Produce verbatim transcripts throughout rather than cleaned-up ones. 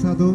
Satu.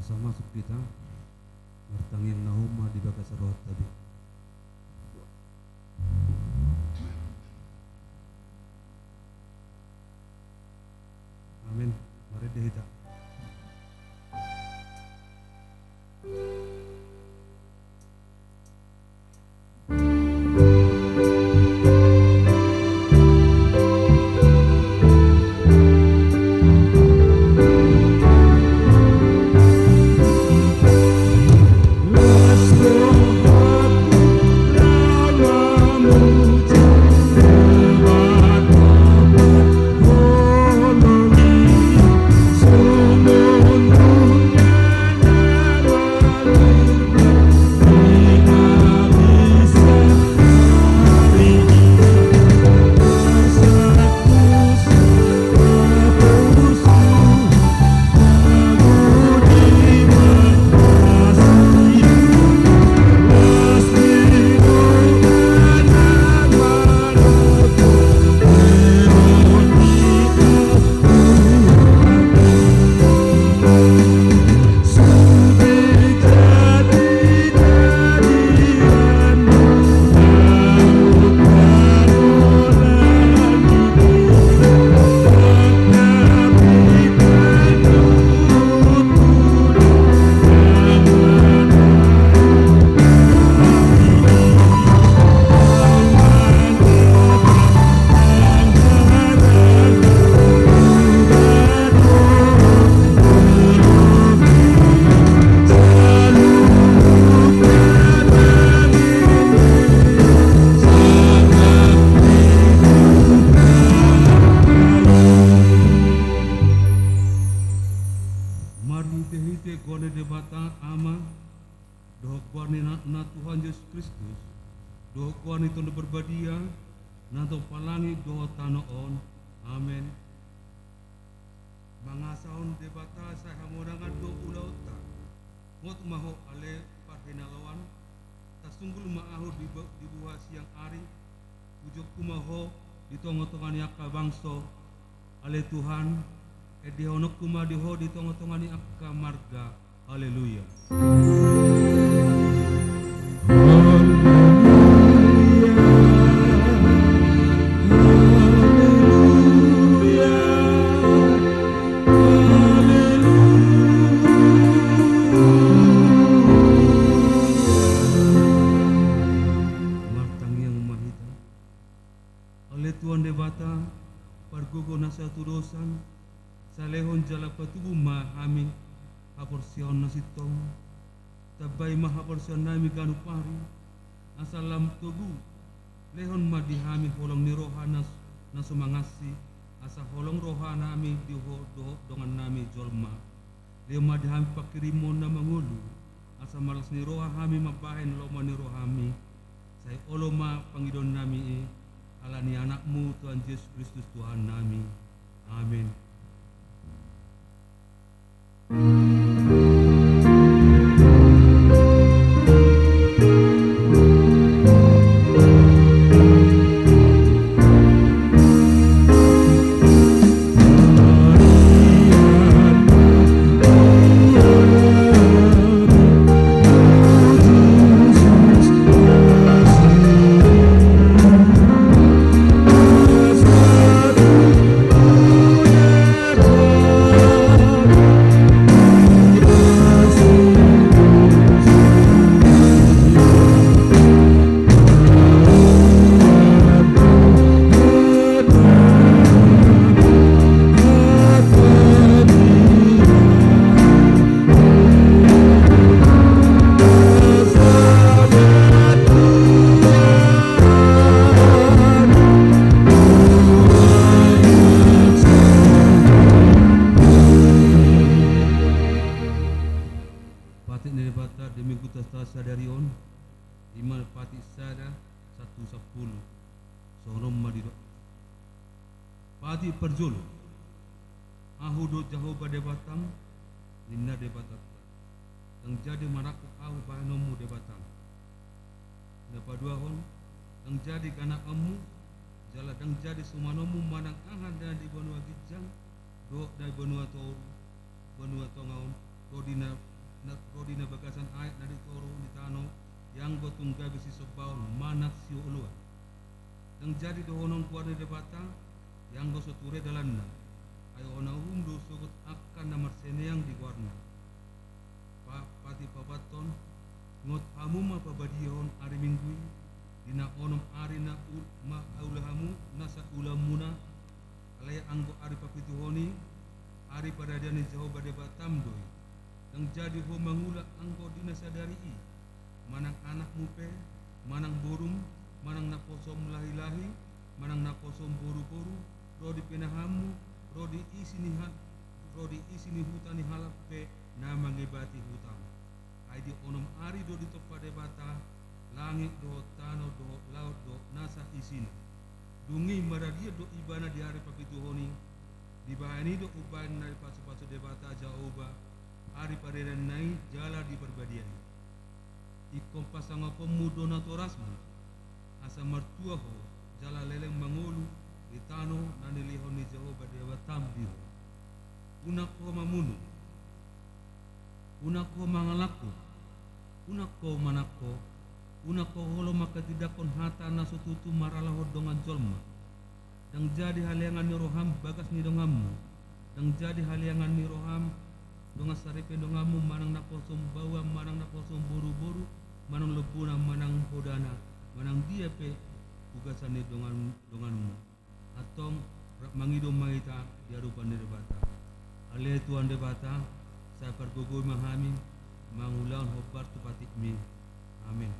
Asa masuk hita, martangiang na homa di bagasan rohanta be. Amen. Marende hita. Marhite-hite goar ni Debata Ama, dohot goar ni Anakna Tuhan Jesus Kristus, dohot goar ni Tondi Parbadia, na tongtong palangit dohot tano on. Amen. Mangasahon Debata sai hamonangan do ulaonta. Ngot ma ho ale parhinaloan, tasunggul ma ahu di, di buha siang ari, pujongku ma ho di tonga-tonga ni angka bangso, ale Tuhan, endehononku ma di ho di tonga-tonga ni angka marga. Haleluya. Martangiang ma hita. Ale Tuhan Debata, pargogo na so hatudosan, sai lehon jala patubu ma hami haporseaon na sintong. Tambai ma haporseaonnami ganup ari, asa lam togu lehon ma di hami holong ni roha na, na so mangansi, asa holong rohanami di ho dohot dongannami jolma. Lehon ma di hami panghirimon na mangolu, asa marlas ni roha hami mambahen lomo ni rohami. Sai olo ma pangidoannami i, ala ni Anakmu Tuhan Jesus Kristus Tuhannami. Amen. Patik ni Debata di Minggu Natal sadari on, ima patik sada sahat tu sampulu. Songon on ma didok. Patik parjolo. Ahu do Jahowa Debatam, ninna Debatanta. Ndang jadi marangkup ahu bahenonmu Debatam. Na paduahon, ndang jadi ganaponmu, jala ndang jadi sumanonmu manang aha na di banua ginjang, dohot na di banua toru, banua tonga on, dohot di na na ro di na bagasan aek na di toru ni tano, ianggo tung gabe sisombaon manang sioloan. Ndang jadi dohonon goar ni Debata, ianggo so ture dalanna, ai hona uhum do sogot angka na marseneang di goarna. Pa-, patipapathon, ngot hamu ma pabadiahon ari Minggu i, di na onom ari na ul-, maula hamu nasa ulaonmuna, alai anggo ari papituhon i, ari paradian ni Jahowa Debatam do i. Ndang jadi ho mangula anggo di na sadari i, manang anakmu pe, manang borum, manang naposom lahilahi, manang naposom boruboru, ro di pinahanmu, ro di isi ni ha-, ro di isi ni huta ni halak pe na mangebati hutam. Ai di onom ari do ditompa Debata langit dohot tano dohot laut dohot nasa isina. Dung i maradian do ibana di ari papituhon i, dibahen i do umbahen na dipasupasu Debata Jahowa, ari paradianna i jala di parbadia i. Ingkon pasangaponmu do natorasmu, asa martua ho jala leleng mangolu di tano na nilehon ni Jahowa Debatam di ho. Unang ho mamunu, unang ho mangalangku, unang ho manangko, unang ho olo manghatindanghon hata na so tutu marhalahon dongan jolma. Ndang jadi haleangan ni roham bagas ni donganmu. Ndang jadi haleangan ni roham dongan saripe ni donganmu, manang naposom baoa, manang naposom boruboru, manang lombuna, manang hodana, manang dia pe bagasan ni dongan, donganmu. Antong rap mangido ma hita di adopan ni Debata. Ale Tuhan Debata, sai pargogoi ma hami mangulahon hombar tu patikmi. Amin.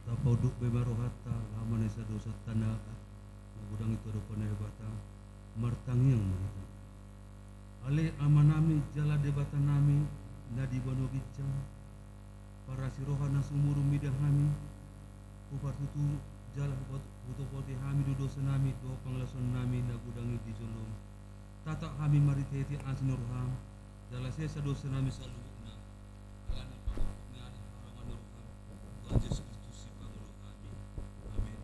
Tapaunduk be ma rohanta, laho manesa dosanta na godang i tu adopan ni Debata. Martangiang ma hita. Ale Amanami jala Debatanami na di banua ginjang, parasi roha na sumurung mida hami, hupartutu jala hupat-, hutopoti hami do dosanami dohot pangalaosionami na godang i di jolom. Tatap hami marhitehite asi ni roham, jala sesa dosanami saluhutna, ala ni pangampun ni ari haholongan ni roham, Tuhan Jesus Kristus Sipangolu hami. Amin.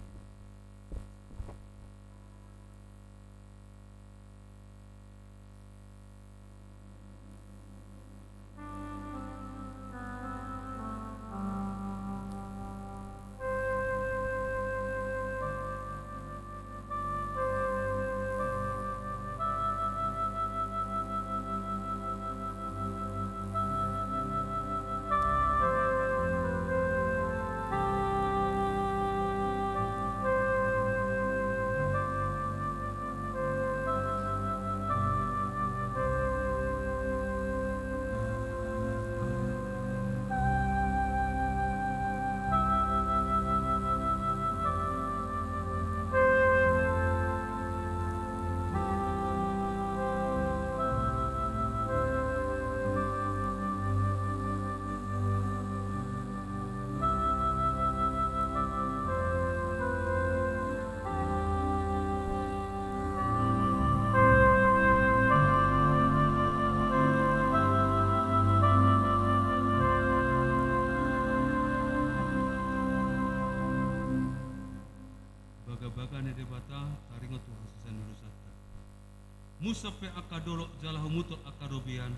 Humusap pe angka dolok jala humutul angka robean.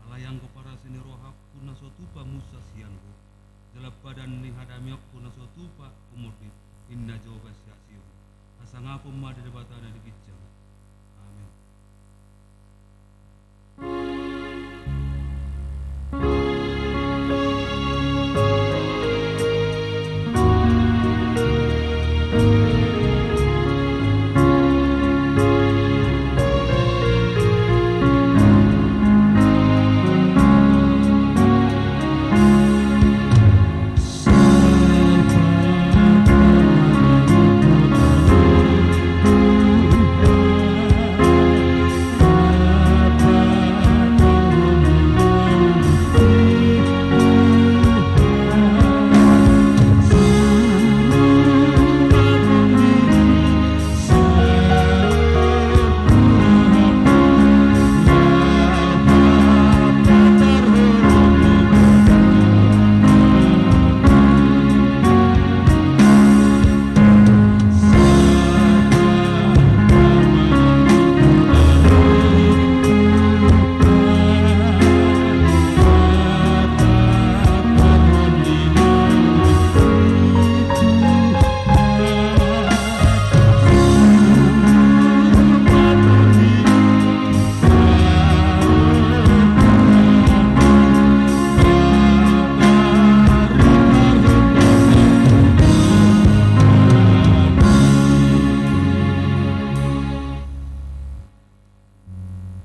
Alai anggo parasi ni rohangku na so tupa musa sian Ho, jala badan ni hadamianku na so tupa humordit, ninna Jahowa sian Sion. Hasangapon ma di Debata na di ginjang. Amen.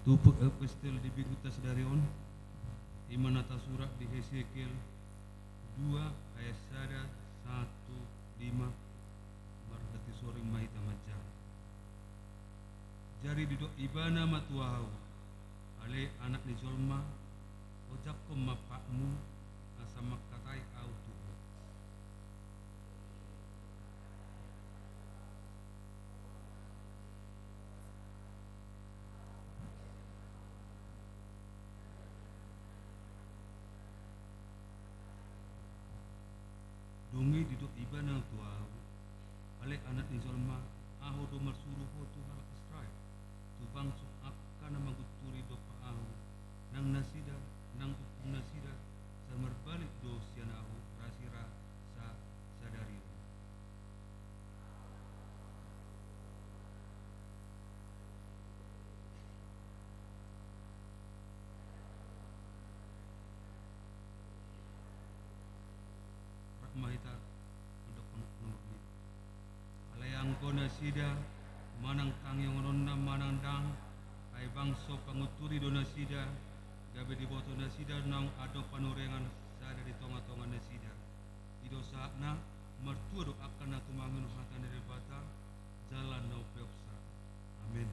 Turpuk epistel di minggu sadari on, i ma na tasurat di Hesekiel dua ayat sada sahat tu lima. Marhatisoring ma hita manjaha. Jadi didok Ibana ma tu ahu: Ale anak ni jolma, ojakhon ma patmu, asa mangkatai Ahu tu ho. Dung i didok Ibana tu ahu: Ale anak ni jolma, Ahu do marsuru ho tu halak Israel, tu bangso angka na mangunturi dompak Ahu, nang nasida, nang umpung nasida, sai marbalik do sian Ahu rasirasa sadari on. Rap ma hita mandok nomor ni. Alai anggo nasida, manang tangiangonna manang ndang, ai bangso pangunturi do nasida, gabe diboto nasida naung adong panurengan sada di tongatonga nasida. I do sahatna, martua do angka na tumangion hata ni Debata, jala na umpeopsa. Amen.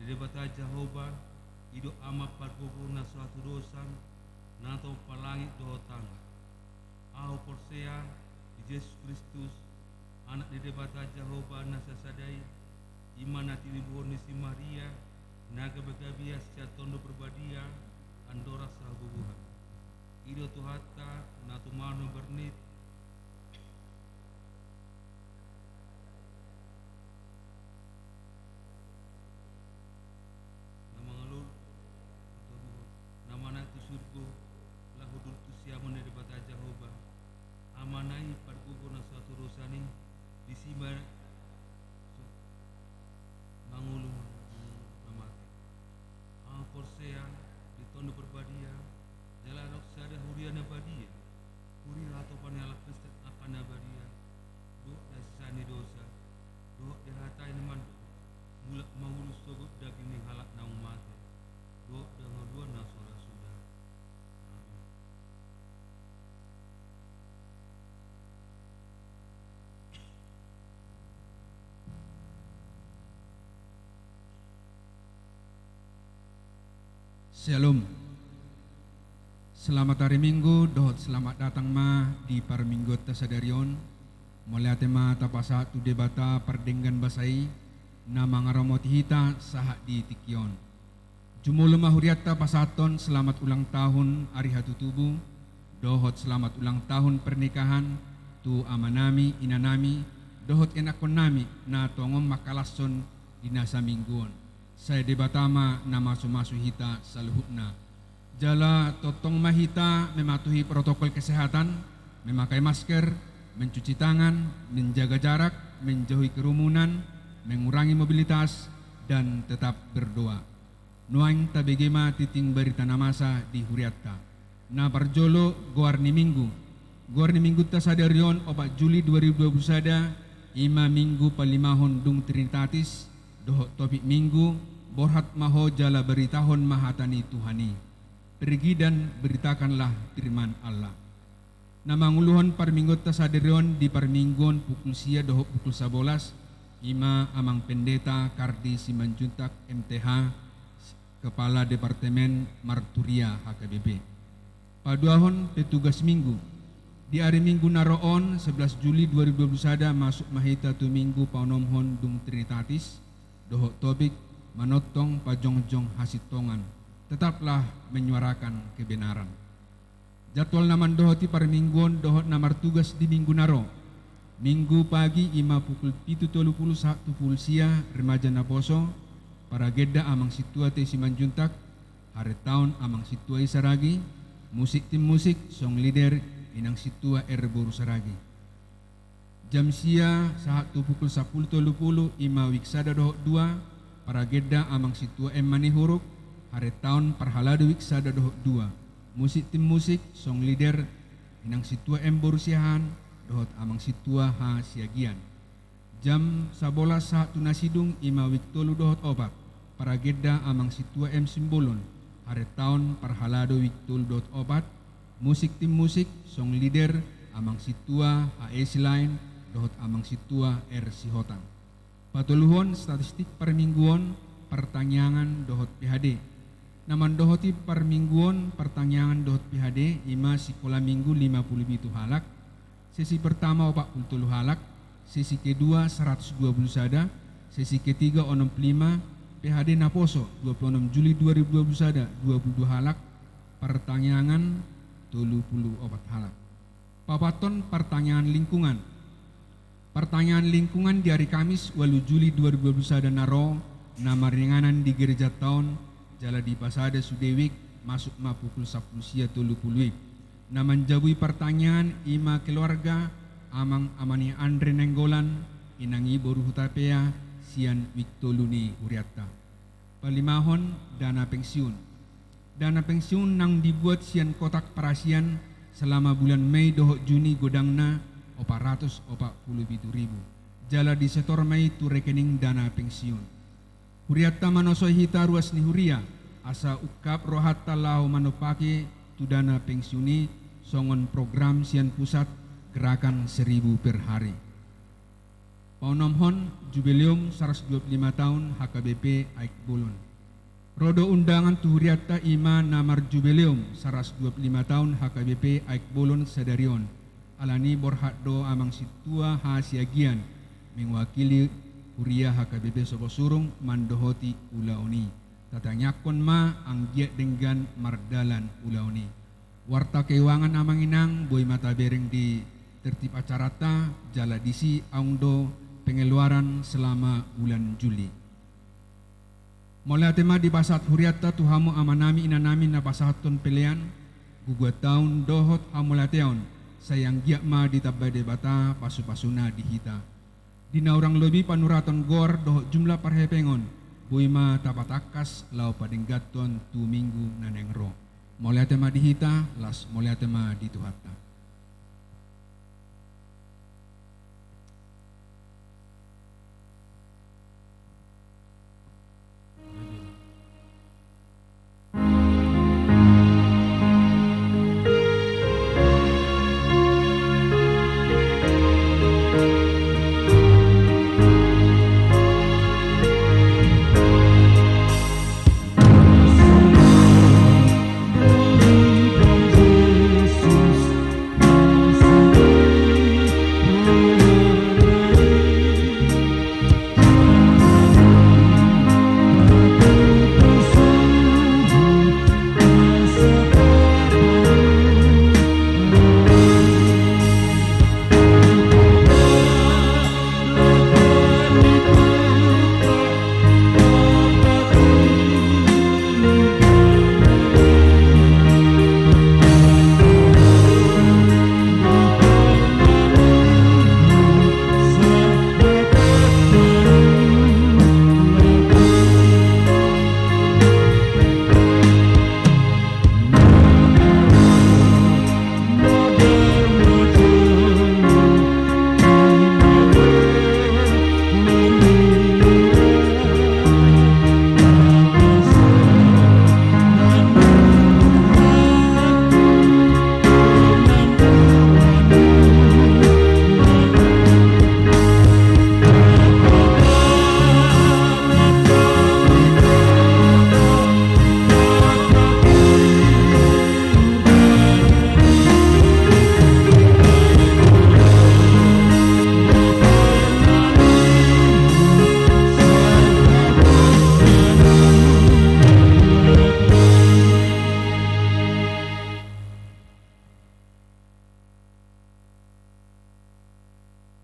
Debata Jahowa, i do Ama pargogo na so hatudosan, na tumompa langit dohot tano. Ahu porsea di Jesus Kristus, Anak ni Debata Jahowa na sasada i, i ma na tinibuhon ni si Maria, na gabe gabe ia sian Tondi Parbadia, andorang so hagogohan. I do Tuhanta, na tumandang bernit, na mangalului, na manaek tu surgo, laho hundul tu siamun ni Debata Jahowa, Amana i pargogo na so hatudosan i, disi ma so mangolu na mate. Ahu porsea di Tondi Parbadia, jala adong sada huria na badia, huria hatopan ni halak Kristen angka na badia, dohot di hasesaan ni dosa, dohot di hata i na mandok, mulak mangolu sogot daging ni halak naung mate, dohot di hangoluan na so ra suda. Amin. Syalom. Selamat hari Minggu, dohot selamat datang ma di parmingguonta sadari on. Mauliate ma tapasahat tu Debata pardenggan basa i, na mangaramoti hita sahat di tingki on. Jumolo ma hurianta pasahathon selamat ulang tahun ari hatutubu, dohot selamat ulang tahun pernikahan, tu amanami, inanami, dohot ianakkonnami, na tongon mangkalashon di na saminggu on. Sai Debata ma na masumasu hita saluhutna. Jala tongtong ma hita mematuhi protokol kesehatan, memakai masker, mencuci tangan, menjaga jarak, menjauhi kerumunan, mengurangi mobilitas, dan tetap berdoa. Nuaeng tabege ma tingting barita na masa di hurianta. Na parjolo, goar ni minggu. Goar ni minggunta sadari on, opat Juli dua ribu dua puluh sada, i ma minggu palimahon dung Trinitatis, dohot topik minggu, borhat ma ho jala beritahon ma hata ni Tuhan i. Pergi dan beritakanlah firman Allah. Na manguluhon parmingguonta sadari on di parmingguon pukul sia dohot pukul sabolas, i ma Amang Pendeta Kardi Simanjuntak, M T H, Kepala Departemen Marturia H K B P. Paduahon petugas minggu. Di ari Minggu na ro on, sebelas Juli dua ribu dua puluh sada, masuk ma hita tu minggu paonomhon dung Trinitatis, dohot topik manongtong pajongjong hasintongan. Tetaplah menyuarakan kebenaran. Jadwal na mandohoti parmingguon dohot na martugas di minggu na ro. Minggu pagi i ma pukul pitu tolu puluh sahat tu pukul sia, remaja naposo, paragenda Amang Sintua T. Simanjuntak, harentaon Amang Sintua I. Saragi, musik, tim musik, song leader, Inang Sintua R. Boru Saragi. Jam sia sahat tu pukul sampulu tolu puluh, i ma wik sada dohot dua, paragenda Amang Sintua M. Manihuruk, harentaon parhalado wik sada dohot dua, musik, tim musik, song leader, Inang Sintua M. Boru Siahaan, dohot Amang Sintua H. Siagian. Jam sabolas sahat tu na sidung, i ma wik tolu dohot opat, paragenda Amang Sintua M. Simbolon, harentaon parhalado wik tolu dohot opat, musik, tim musik, song leader, Amang Sintua H. E. Silaen, dohot Amang Sintua R. Sihotang. Patoluhon statistik parmingguon, partangiangan dohot P H D. Na mandohoti parmingguon, partangiangan dohot P H D, i ma sikola minggu lima puluh pitu halak, sesi pertama opat puluh tolu halak, sesi kedua seratus dua puluh sada, sesi ketiga onom puluh lima, P H D naposo dua puluh onom Juli dua ribu dua puluh sada, dua puluh dua halak, partangiangan tolu puluh opat halak. Paopathon, partangiangan lingkungan. Partangiangan lingkungan di ari Kamis, ualu Juli dua ribu dua puluh sada na ro, na maringanan di gerejanta on, jala dipasada sude wik, masuk ma pukul sampulu sia tolu puluh wib. Na manjabui partangiangan i ma keluarga Amang Amani Andre Nainggolan, Inang i Boru Hutapea, sian wik tolu ni hurianta. Palimahon, dana pensiun. Dana pensiun naung dibuat sian kotak parasian selama bulan Mei dohot Juni godangna opat ratus opat puluh pitu ribu. Jala disetor ma i tu rekening dana pensiun. Hurianta manosoi hita ruas ni huria, asa ungkap rohanta laho manumpaki tu dana pensiun i songon program sian pusat, gerakan seribu per hari. Paonomhon jubileum saratus dua pulu lima taon H K B P Aek Bolon. Ro do undangan tu hurianta i ma na marjubileum saratus dua pulu lima taon H K B P Aek Bolon sadari on. Alani borhat do amang sintua hasiagian mewakili huria H K B P Soposurung mandohoti ulaon i. Tatangiangkon ma anggiat denggan mardalan ulaon i. Warta keuangan amang inang boi ma tabereng di tertib acaranta, jala disi aung do pengeluaran selama bulan Juli. Mauliate ma dipasahat hurianta tu hamu amanami inanami na pasahathon pelean, guguan taon dohot hamauliateon, sai anggiat ma ditambai Debata pasupasuna di hita. Di na hurang lobi panuraton goar dohot jumlah parhepengon, boi ma tapatangkas laho padengganhon tu minggu na naeng ro. Mauliate ma di hita, las mauliate ma di Tuhanta.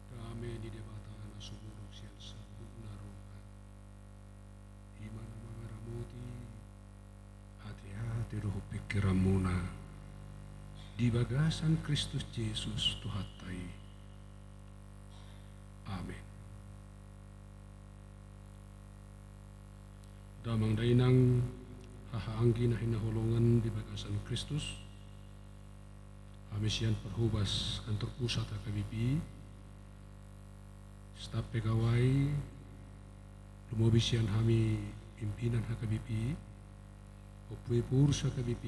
Dame ni Debata na sumurung sian saluhutna roha, i ma na mangaramoti ateate dohot pingkiranmuna di bagasan Kristus Jesus Tuhanta i. Amen. Damang dainang, hahaanggi na hinaholongan di bagasan Kristus, hami sian parhobas kantor pusat H K B P, staf pegawai, lumobi sian hami pimpinan H K B P, Ompu i pengurus H K B P,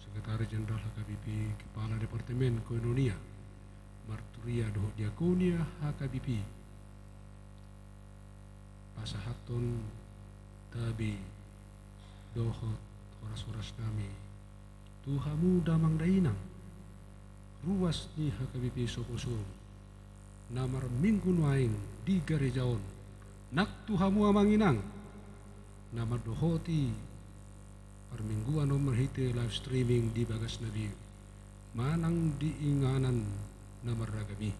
Sekretaris Jenderal H K B P, Kepala Departemen Koinonia, Marturia dohot Diakonia H K B P, pasahathon tabe dohot horas-horas nami tu hamu damang dainang, ruas ni H K B P Soposurung, na marminggu nuaeng di gareja on, nang tu hamu amang inang na mandohoti parmingguan on marhite live streaming di bagasna be, manang di inganan na marragam i.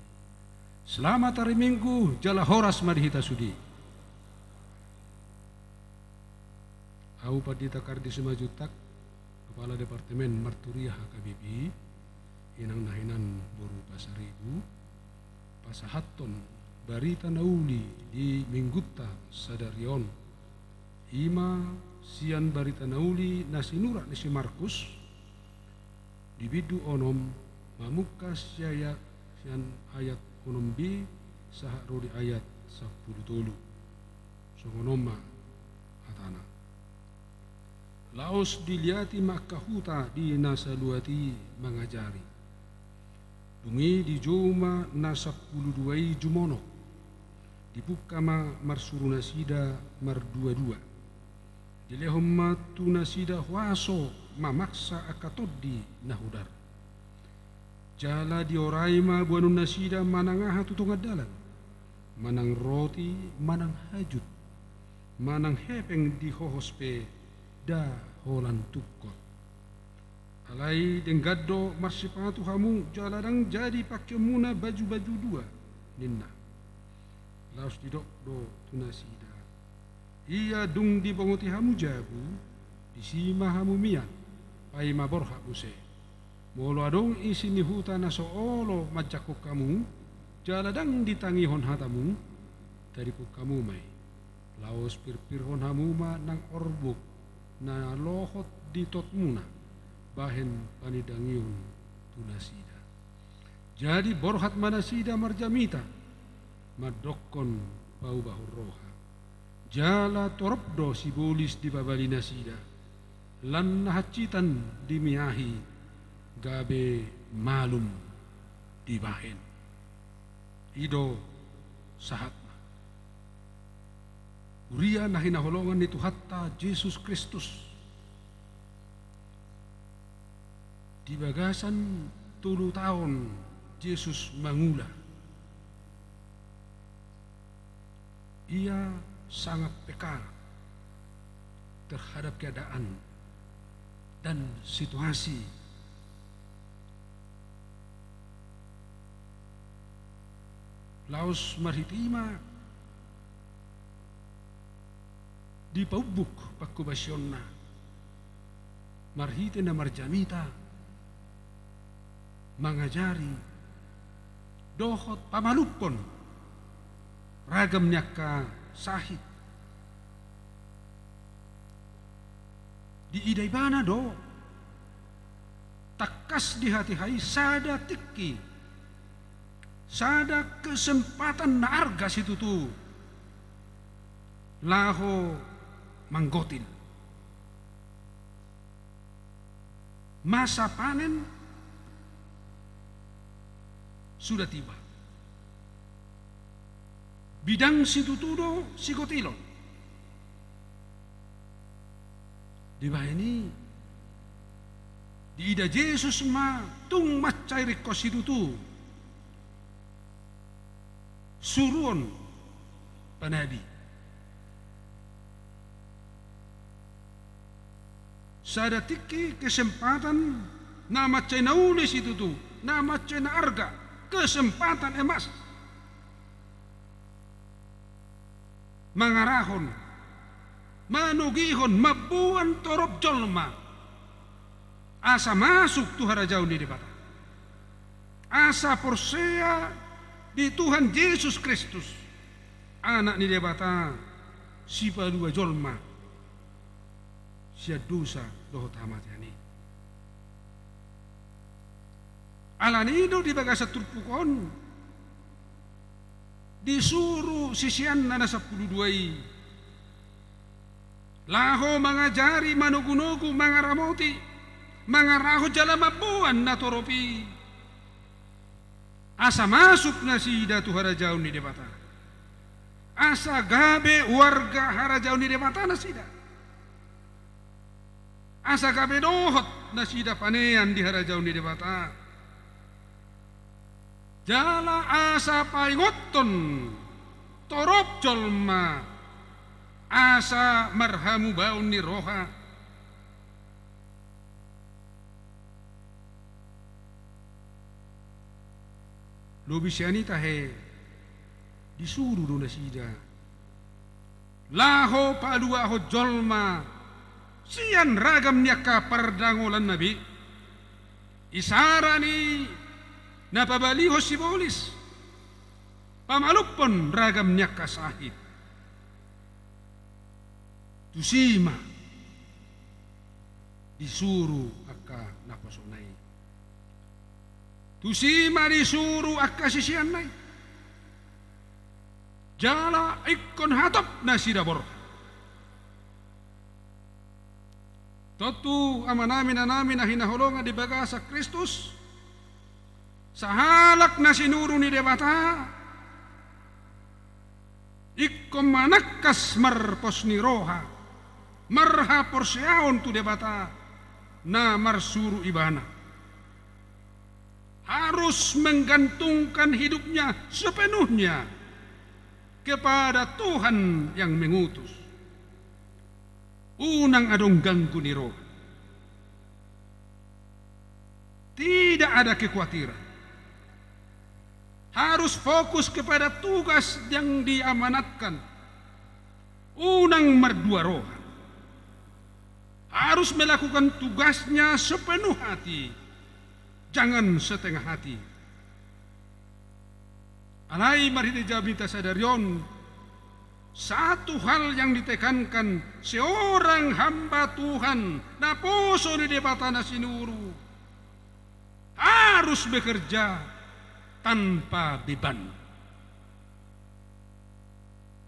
Selamat hari Minggu, jala horas ma di hita sude. Ahu Pandita Kardi Simanjuntak, Kepala Departemen Marturia H K B P, inang na hinan boru Pasaribu, pasahathon barita na uli di minggunta sadari on, i ma sian barita na uli na sinurat ni si Markus, di bindu onom, mamungka sian ayat, sian ayat onom B sahat ro di ayat sampulu tolu. Songon on ma hatana. Laos diliati ma angka huta di na saluat i mangajari. Dung i dijou ma na sampulu dua i jumonok, Dipungka ma marsuru nasida marduadua. Dilehon ma tu nasida huaso mamaksa angka tondi na hodar. Jala diorai ma boanon nasida manang aha tu tonga dalan, manang roti, manang hajut, manang hepeng di hohos pe nda holan tungkot. Alai denggan do marsipatu hamu jala ndang jadi pangkeonmuna bajubaju dua, ninna. Laos didok do tu nasida: Ia dung dibongoti hamu jabu, disi ma hamu mian, paima borhat muse. Molo adong isi ni huta na so olo manjangkon hamu, jala ndang ditangihon hatamu, tadingkon hamu ma i. Laos pirpirhon hamu ma nang orbuk na lohot di totmuna bahen panindangion tu nasida. Jadi borhat ma nasida marjamita, mandokkon paubahon roha. Jala torop do sibolis dipabali nasida, lan na hansitan dimiahi gabe malum dibahen. I do sahatna. Huria na hinaholongan ni Tuhanta Jesus Kristus, di bagasan tolu taon Jesus mangula, Ia sangat peka terhadap keadaan dan situasi. Laos marhite i ma dipaumbuk pangkobasionna marhite na marjamita, mangajari, dohot pamalumhon ragam ni angka sahit. Diida ibana do tangkas di hatiha i sada tingki, sada kesempatan na arga situtu laho manggotil. Masa panen sudah tiba. Bidang situtu do sigotilon. Dibahen i, diida Jesus ma tung mansai ringkot situtu suruon panabi. Sada tingki kesempatan na mansai na uli situtu, na mansai na arga, kesempatan emas. Mangarahon, manogihon, mamboan torop jolma asa masuk tu harajaon ni Debata, asa porsea di Tuhan Jesus Kristus, Anak ni Debata, Sipalua jolma sian dosa dohot hamatean i. Alani i do di bagasan turpuk on disuru siseanna na sampulu dua i laho mangajari, manogunogu, mangaramoti, mangarahon jala mamboan na torop i, asa masuk nasida tu harajaon ni Debata, asa gabe warga harajaon ni Debata nasida, asa gabe dohot nasida panean di harajaon ni Debata. Jala asa paingothon torop jolma asa marhamubaon ni roha. Lobi sian i tahe disuru do nasida laho paluahon jolma sian ragam ni angka pardangolanna be. Isara ni na pabalihon sibolis, pamalumhon ragam ni angka sahit. Tusi ma disuru angka naposona i. Tusi ma disuru angka siseanna i. Jala ingkon hatop nasida borhat. Tontu amanami, inanami na hinaholongan di bagasan Kristus, sahalak na sinuru ni Debata, Ingkon manangkas marpos ni roha, marhaporseaon tu Debata na marsuru ibana. Harus menggantungkan hidupnya sepenuhnya kepada Tuhan yang mengutus. Unang adong ganggu ni roha. Tidak ada kekhawatiran. Harus fokus kepada tugas yang diamanatkan. Unang mardua roha. Harus melakukan tugasnya sepenuh hati. Jangan setengah hati. Alai marhite jamita sadari on, satu hal yang ditekankan seorang hamba Tuhan, naposo ni Debata na sinuru, harus bekerja tanpa beban.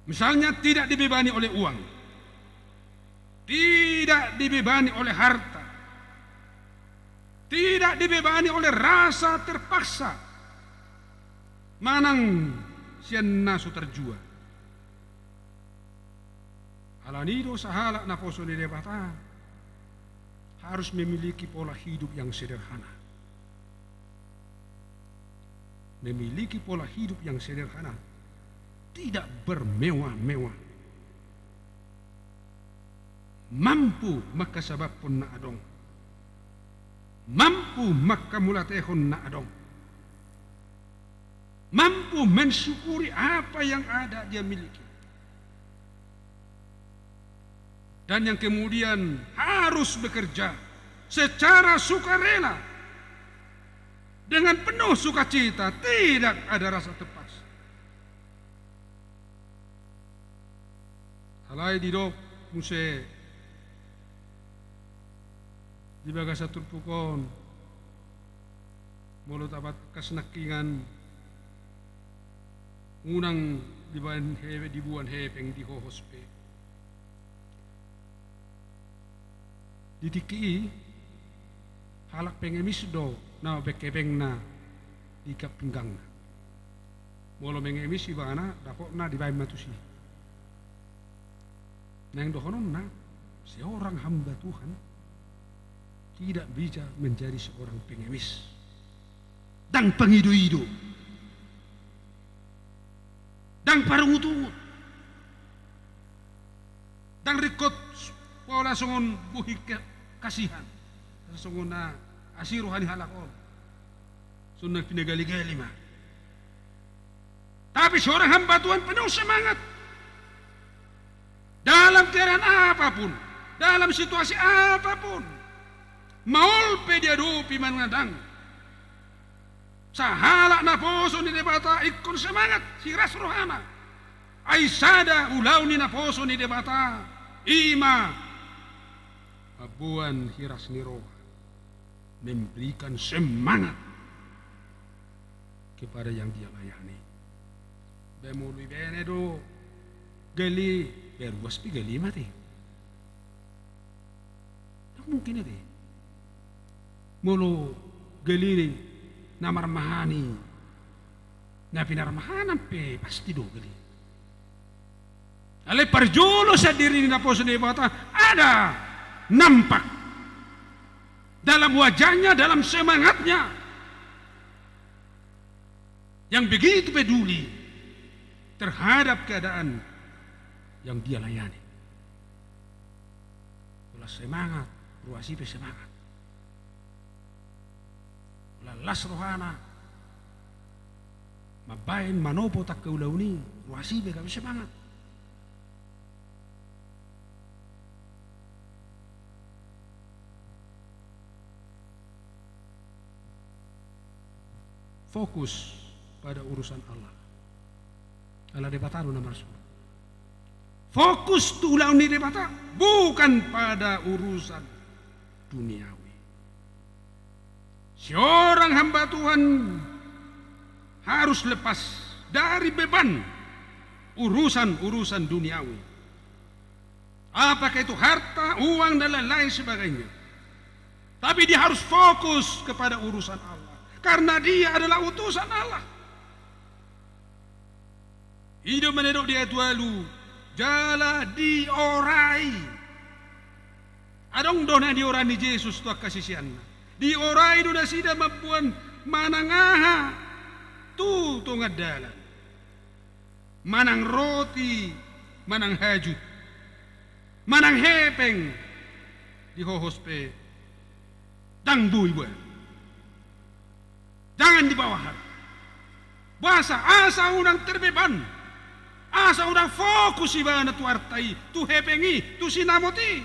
Misalnya, tidak dibebani oleh uang, tidak dibebani oleh harta, tidak dibebani oleh rasa terpaksa manang sian na so tarjua. Alani do sahalak naposo ni Debata harus memiliki pola hidup yang sederhana. Memiliki pola hidup yang sederhana, tidak bermewah-mewah. Mampu mangkasabamhon na adong. Mampu mangkamauliatehon na adong. Mampu mensyukuri apa yang ada dia miliki. Dan yang kemudian harus bekerja secara sukarela, dengan penuh sukacita, tidak ada rasa terpaksa. Alai didok muse di bagasan turpuk on, molo tabaen kas nangkingan, unang dibaen he-, dibuan hepeng di hohos pe. Di tingki i, halak pengemis do na mabaen hepengna di ikat pinggangna. Molo mengemis ibana, dapotna dibaen ma tusi. Naeng dohononna, seorang hamba Tuhan tidak bisa menjadi seorang pengemis. Ndang pangido-ido. Ndang parungut-ungut. Ndang ringkot pola songon bohi ke-, kasihan. Songon na asi roha ni halak on. Songon na pinagali-gali ma. Tapi seorang hamba Tuhan penuh semangat. Dalam keadaan apapun, dalam situasi apapun, maol pe diadopi manang ndang, sahalak naposo ni Debata ingkon semangat, hiras rohana. Ai sada ulaon ni naposo ni Debata, i ma mamboan hiras ni roha, memberikan semangat kepada yang dia layani. Ba molo ibana do gali, ba ruas pe gali ma ate. Ndang mungkin ate. Molo gali na marmahani na pinarmahanan pe pasti do gali. Alai parjolo sian diri ni naposo ni Debata ada nampak dalam wajahnya, dalam semangatnya, yang begitu peduli terhadap keadaan yang dia layani. Pola semangat, ruas i pe semangat. Pola las rohana mambaen, manopo angka ulaon i, ruas i pe gabe semangat. Fokus pada urusan Allah. Ala Debata do na marsuru. Fokus tu ulaon ni Debata, bukan pada urusan duniawi. Seorang hamba Tuhan harus lepas dari beban urusan-urusan duniawi. Apakah itu harta, uang, dan lain-lain sebagainya. Tapi dia harus fokus kepada urusan Allah. Karena dia adalah utusan Allah. I do na nidok di ayat ualu, jala diorai. Adong do na diorai ni Jesus tu angka siseanna. Diorai do nasida mamboan manang aha tu tonga dalan. Manang roti, manang hajut, manang hepeng, dihohos pe ndang boi boan. Jangan dibawa hati. Boasa? Asa unang terbeban. Asa unang fokus ibana tu arta i, tu hepeng i, tu sinamot i.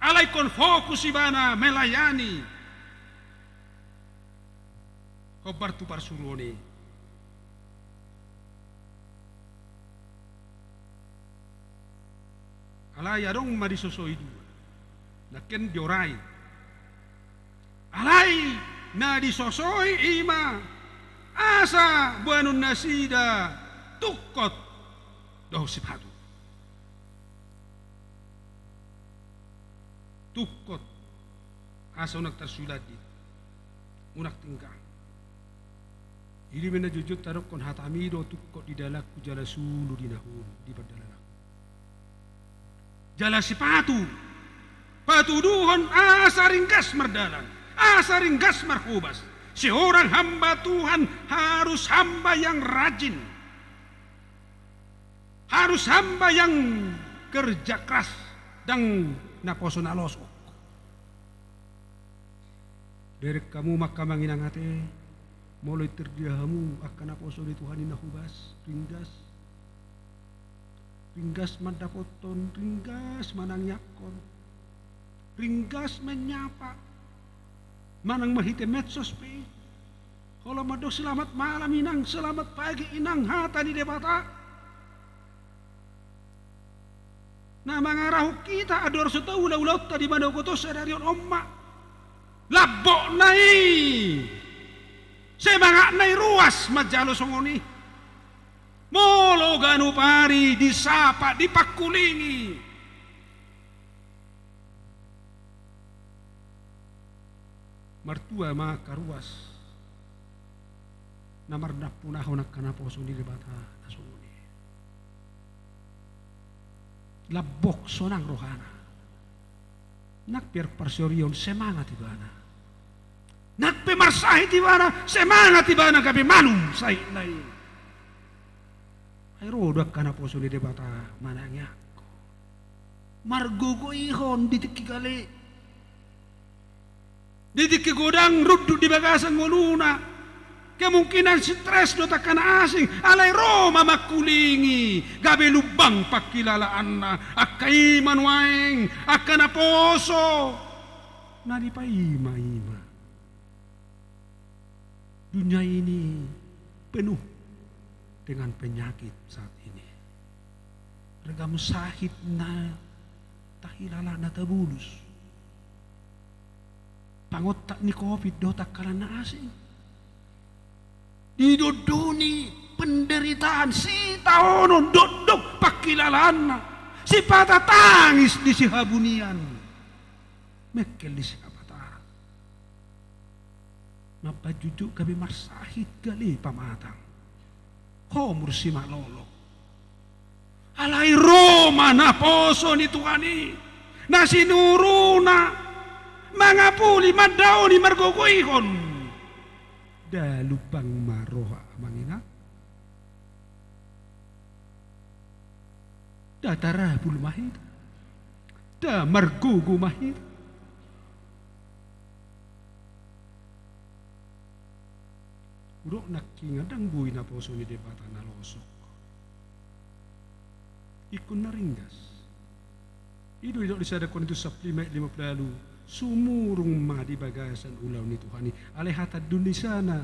Alai ingkon fokus ibana melayani hombar tu parsuruon i. Alai adong ma disosoi dua. Nangkin diorai. Alai na disosoi i ma asa boanon nasida tungkot dohot sipatu. Tungkot. Asa unang tarsuladit, unang tinggang. I do umbahen na jotjot tadokkon hatami do tungkot di dalanku jala sulu di na hun di pardalananku. Jala sipatu, patuduhon asa ringgas mardalan, asa ringgas marhobas. Seorang hamba Tuhan harus hamba yang rajin. Harus hamba yang kerja keras, ndang naposo na losok. Bereng hamu ma angka amang inang ate, molo itir dia hamu angka naposo ni Tuhan i na hobas, ringgas. Ringgas mandapothon, ringgas manangiangkon, ringgas manyapa, manang marhite medsos pe. Olo mandok selamat malam inang, selamat pagi inang, hata ni Debata. Na mangarahon hita andorang so taula ulaonta di manogot on sadari on, on ma. Lambokna i, semangatna i ruas manjalo songon i. Molo ganup ari disapa, dipangkulingi. Martua ma angka ruas na marnampunahon angka naposo ni Debata na songon i. Lambok sonang rohana. Nang pe parsorion semangat ibana. Nang pe marsahit ibana, semangat ibana gabe malum sahitna i. Ai ro do angka naposo ni Debata manangiangkon. Margogoihon di tingki gale. Di tingki godang rundut di bagasan ngoluna. Kemungkinan stres do angka na asing, alai ro ma mangkulingi, gabe lumbang pangkilalaanna, angka i ma nuaeng, angka naposo. Na dipaima-ima. Dunia ini penuh dengan penyakit saat ini. Ragam sahit na tahilala na tabulus. Pangontak ni covid dohot angka na asing. Didondoni penderitaan, sitaonon, dokdok pangkilalaanna. Sipata tangis di sihabunian. Mengkel di sihapataran. Mampanjujung gabe marsahit gale pamatang. Ho mursi malolo. Alai ro ma naposo ni Tuhan i. Na sinuruna. Mangapuli, mandaoni, margogoihon. Nda lumbang ma roha amang inang. Nda tarabul ma hita. Nda margogo ma hita. Hudok nangkin ndang boi naposo ni Debata na losok. Ingkon na ringgas. I do didok di sada Korintus sampulu lima ayat lima pulu ualu, sumurung ma di bagasan ulaon ni Tuhan i. Alai hata Indonesia na,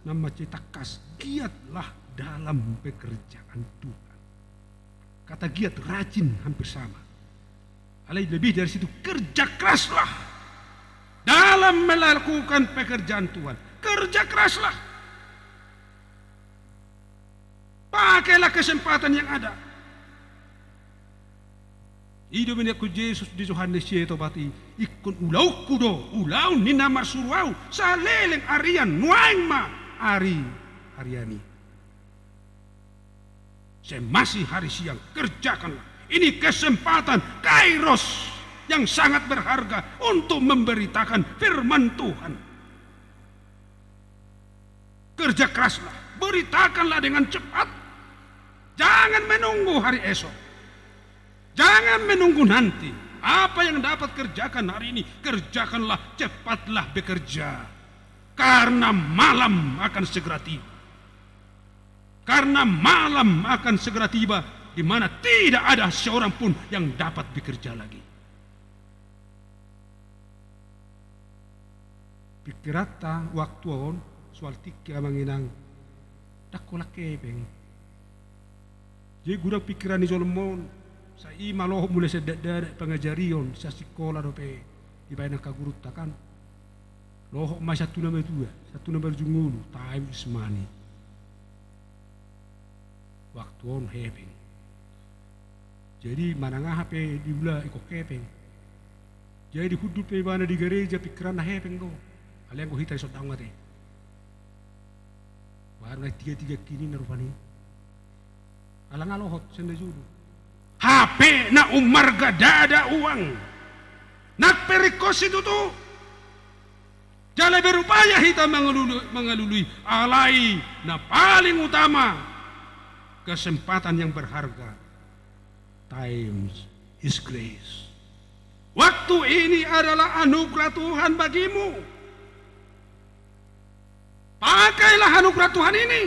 na mansai tangkas, giatlah dalam pekerjaan Tuhan. Kata giat, rajin, hampir sama. Alai lebih dari situ, kerja keraslah dalam melakukan pekerjaan Tuhan. Kerja keraslah. Pakailah kesempatan yang ada. I do nidokku Jesus di Johannes sia i topat i, ingkon ulaonku do, ulaon ni na marsuru ahu, saleleng arian, nuaeng ma ari, arian i. Semasi hari siang, kerjakanlah. Ini kesempatan, kairos, yang sangat berharga untuk memberitakan firman Tuhan. Kerja keraslah, beritakanlah dengan cepat. Jangan menunggu hari esok. Jangan menunggu nanti. Apa yang dapat kerjakan hari ini, kerjakanlah, cepatlah bekerja. Karena malam akan segera tiba. Karena malam akan segera tiba, di mana tidak ada seorang pun yang dapat bekerja lagi. Pikiranta waktu on, soal tingki amang inang, ndang holan hepeng. Jadi godang pikiran ni jolma on, sai i ma lohot mulai sian dakdanak pangajarion, sian sikola dope dibaen angka gurunta kan. Lohot ma sian tu na matua, sian tu na marujung ngolu, time is money. Waktu on hepeng. Jadi manang aha pe diula ingkon hepeng. Jadi hundul pe ibana di gareja pikiranna hepeng do. Alai anggo hita dison ndang ate. Baru na tiga-tiga kini na rupani. Ala nga lohot sian na jolo. Hape na ummarga ndada uang. Nang pe ringkot situtu. Jala berupaya hita mangalului, mangalului. Alai na paling utama, kesempatan yang berharga. Time is grace. Waktu ini adalah anugerah Tuhan bagimu. Pakailah anugerah Tuhan ini.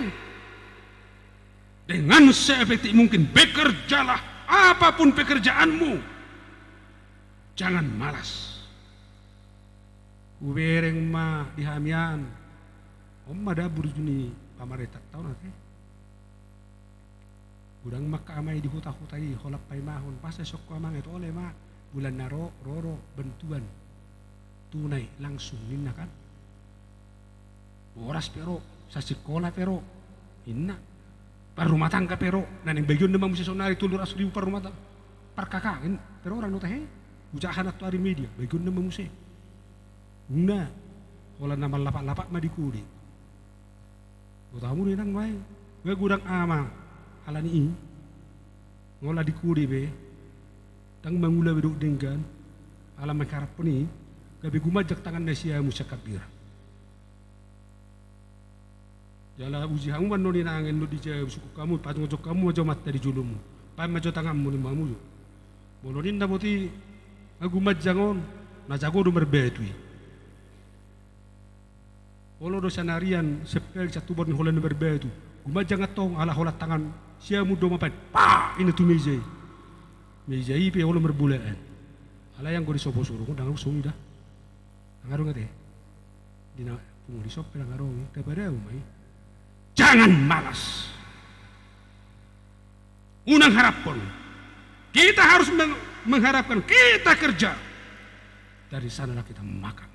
Dengan seefektif mungkin, bekerjalah apapun pekerjaanmu. Jangan malas. Hubereng ma di hami an. On ma da burju ni pamarentanta on ate. Godang ma angka ama i di huta-huta i, holan paimahon. Pas dison ho amang, ate, ole ma. Bulan na ro, ro do bantuan. Tunai, langsung, ninna kan. Boras pe ro, sian sikola pe ro, ninna. Parrumatangga pe ro, na naeng bagionna ma muse saonari tolu ratus ribu parrumatangga. Par K K N, pe ro orang do tahe. Hujaha na tu ari media, bagionna ma muse. Ninna, holan na mallapak-lapak ma di kode. Boto hamu do inang nuaeng, nga godang ama, alani i, nga holan di kode be, ndang mangula be dohot denggan, ala mangharap ni i, gabe gumanjang tanganna siamun sian hambirang. Jala uji hamu ma annon inang, annon dijawab, sungkun hamu, pajongjong hamu ma jo amanta di jolomu, paima jo tanganmu, ninna hamu jo. Molo ninna boti, nga gumanjang on, na jago do marbatu i. Olo do sian arian, sepel sian tubor ni holan na marbatu. Gumanjang antong, ala holan tangan siamun do mambaen. Pa! Ninna tu meja i. Meja i pe olo marbolaan. Alai anggo di sopo surung, ndang adong songon i da. Ndang adong ate. Di na pungu di sopo pe ndang adong i. Tapadao ma i. Jangan malas. Unang haraphon. Kita harus meng-, mengharapkan, kita kerja. Dari sanalah kita makan.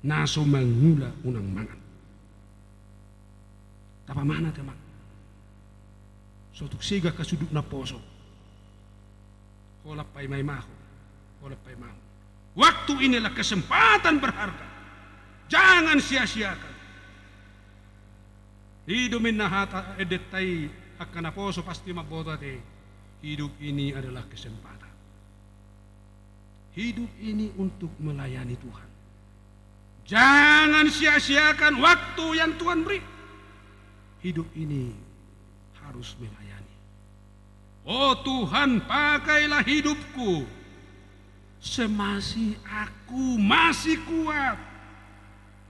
Na so mangula unang mangan. Tapamanat, amang. So tung sega angka sundut naposo. Holan paimaimahon. Holan paimaimahon. Waktu inilah kesempatan berharga. Jangan sia-siakan. I do ninna hata endenta i, angka naposo pasti mamboto ate. Hidup ini adalah kesempatan. Hidup ini untuk melayani Tuhan. Jangan sia-siakan waktu yang Tuhan beri. Hidup ini harus melayani. Oh Tuhan, pakailah hidupku. Semasih aku masih kuat.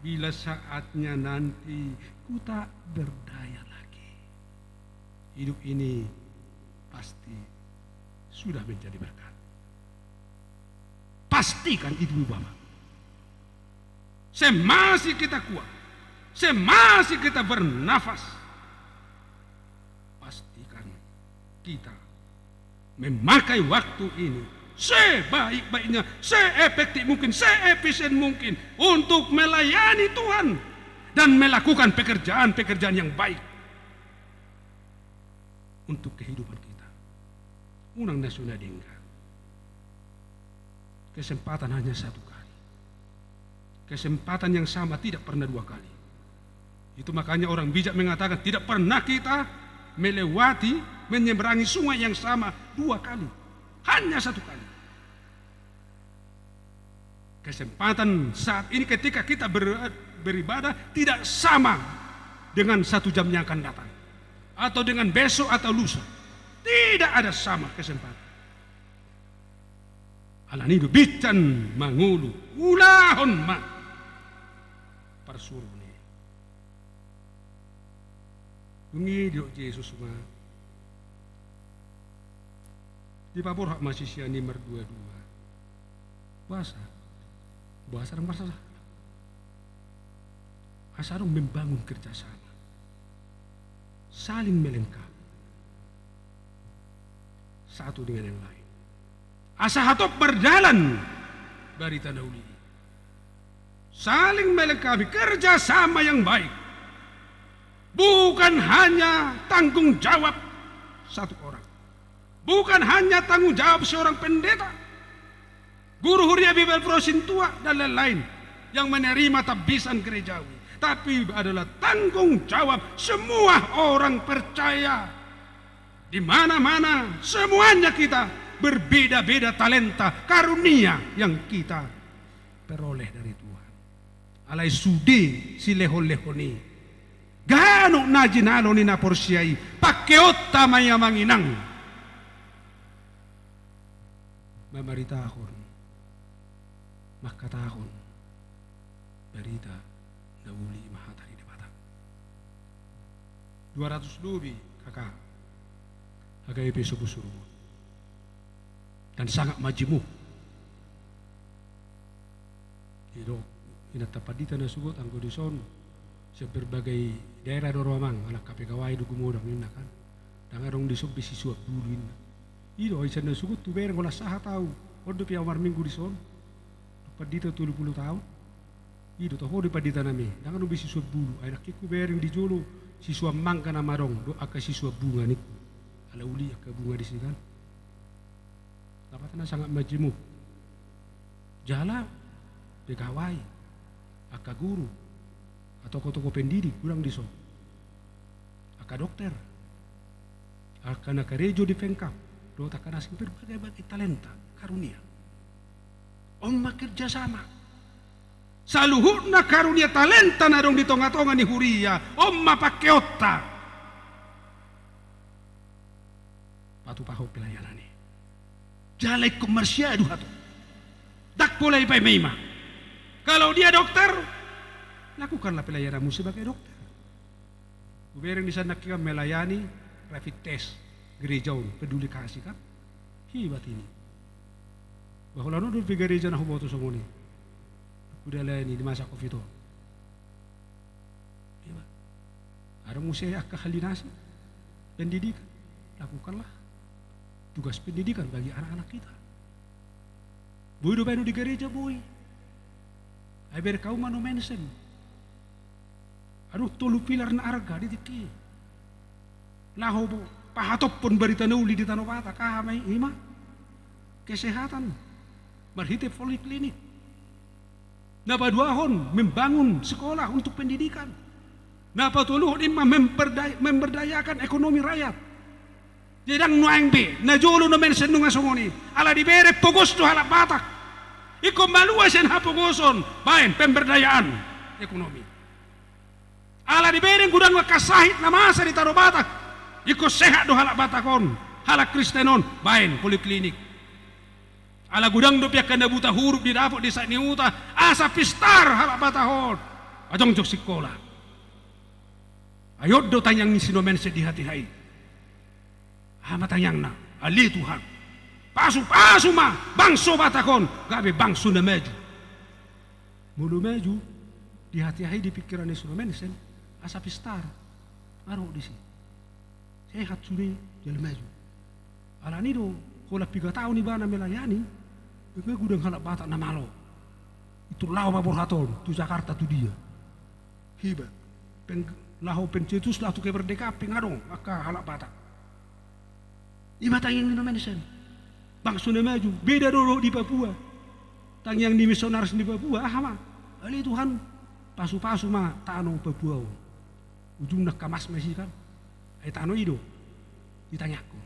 Bila saatnya nanti ku tak berdaya lagi. Hidup ini pasti sudah menjadi berkat. Pastikan itu, Bapak. Semasih kita kuat, semasih kita bernafas, pastikan kita memakai waktu ini sebaik-baiknya, seefektif mungkin, seefisien mungkin untuk melayani Tuhan dan melakukan pekerjaan-pekerjaan yang baik untuk kehidupan kita. Unang na so na denggan. Kesempatan hanya satu kali. Kesempatan yang sama tidak pernah dua kali. Itu makanya orang bijak mengatakan, tidak pernah kita melewati, menyeberangi sungai yang sama dua kali. Hanya satu kali. Kesempatan saat ini ketika kita ber-, beribadah tidak sama dengan satu jam yang akan datang. Atau dengan besok atau lusa. Tidak ada sama kesempatan. Alani i do bincan mangolu, ulahon ma parsuruon i. Dung i didok Jesus ma, dipaborhat ma sisean i mardua-dua. Boasa? Boasa ndang marsasahat? Asa adong membangun kerjasama, saling melengkapi satu dengan yang lain. Asa hatop mardalan barita na uli i. Saling melengkapi, kerjasama yang baik. Bukan hanya tanggung jawab satu orang. Bukan hanya tanggung jawab seorang pendeta, guru huria Bibel Pro Sintua, dan lain-lain yang menerima tabisan gerejawi. Tapi adalah tanggung jawab semua orang percaya. Di mana-mana, semuanya kita berbeda-beda talenta, karunia yang kita peroleh dari Tuhan. Alai sude silehon-lehon i, ganup na jinalo ni na porsea i, pangkeonta ma i, amang inang, mamaritahon, mangkatahon barita na uli, i ma hata ni Debata. Dua ratus lobi K K H K B P Sopo Surugut. Dan sangat majemuk. Didok inanta pandita na sogot, anggo dison sian berbagai daerah do ro, amang, halak K P K Y do gumodang, ninna kan. Ndang adong dison be sisuan bulu, ninna. I do, ai sian na sogot hubereng, holan sahat ahu. On dope ahu marminggu dison. Pandita tolu pulu taon. I do, toho do i pandita nami, ndang adong be sisuan bulu. Ai nangkin hubereng di jolo sisuan mangga nama adong dohot angka sisuan bunga, ningku. Ala uli angka bunga disi kan. Lapatanna sangat majemuk. Jala pegawai, angka guru, angka tokoh-tokoh pendidik godang dison. Angka dokter, angka na karejo di Pemkab, dohot angka na asing, berbagai-bagai talenta, karunia. On ma kerjasama. Saluhutna karunia talenta na adong di tonga-tonga ni huria, on ma pangkeonta patupahon pelayanan i. Jala ingkon marsiadu hatop. Ndang pola dipaima-ima. Kalau dia dokter, lakukanlah pelayananmu sebagai dokter. Hubereng di sian nangkin melayani rapid test gereja on, Peduli Kasih kan. Hebat ini. Bah, holan on dope gareja na huboto songon i. Huda layani di masa covid on. Hebat. Adong muse angka hal dinas i, pendidikan. Lakukanlah tugas pendidikan bagi anak-anak kita. Boi do baen on di gareja, boi. Ai bereng hamu ma nomensen. Adong tolu pilar na arga di tingki i. Laho bo-, pahatophon barita na uli di Tano Batak, aha ma i, i ma kesehatan marhite poliklinik. Na paduahon, membangun sekolah untuk pendidikan. Na patoluhon, i ma memperday-, memberdayakan ekonomi rakyat. Jadi ndang nuaeng be, na jolo nomensen nunga songon i. Ala dibereng pogos do halak Batak. Ingkon malua sian hapogoson, baen pemberdayaan ekonomi. Ala dibereng godang angka sahit na masa di Tano Batak. Ingkon sehat do halak Batak on, halak Kristen on, baen poliklinik. Ala godang dope angka na buta huruf didapot di sahat ni huta, asa pistar halak Batak on, jongjong sikola. Ai on do tangiang ni si nomensen di hatiha i. Aha ma tangiangna? Ale Tuhan, pasu-pasu ma bangso Batak on gabe bangso na maju. Molo maju di hatiha i, di pingkiran ni si nomensen, asa pistar. Nga ro disi. Sehat sude jala maju. Alani do, holan piga taon ibana melayani, nga godang halak Batak na malo. Itu laho paborhathon tu Jakarta, tu dia. Hebat. Peng-, laho pencetus, laho tu kemerdekaan pe nga adong angka halak Batak. I ma tangiang ni nomensen. Bangso na maju, beda do dohot di Papua. Tangiang ni misionaris di Papua, aha ma? Ale Tuhan, pasu-pasu ma tano Papua on. Ujungna angka mas ma disi kan. Ai tano i do ditangiangkon.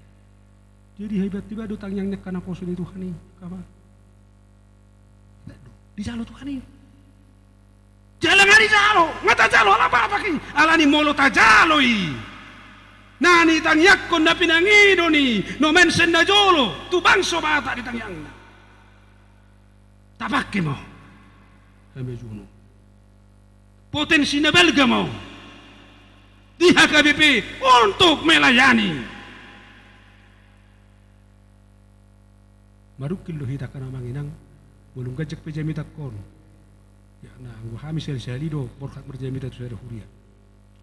Jadi hebat-hebat do tangiang ni angka naposo ni Tuhan i, angka ba. Hebat do. Dijalo Tuhan i. Jala nga dijalo, nga tajalo ala Batak i. Alani molo tajalo i, na nitangiangkon na pinangido ni Nommensen Najolo tu bangso Batak di tangiangna. Tapake ma on. Hamajuon on. Potensi na balga ma on di H K B P untuk melayani. Marungkil do hita angka na amang inang, molo dung ganjang pe jamitangkon. Ya, na anggo hami sahali-sahali do borhat marjamita tu sada huria.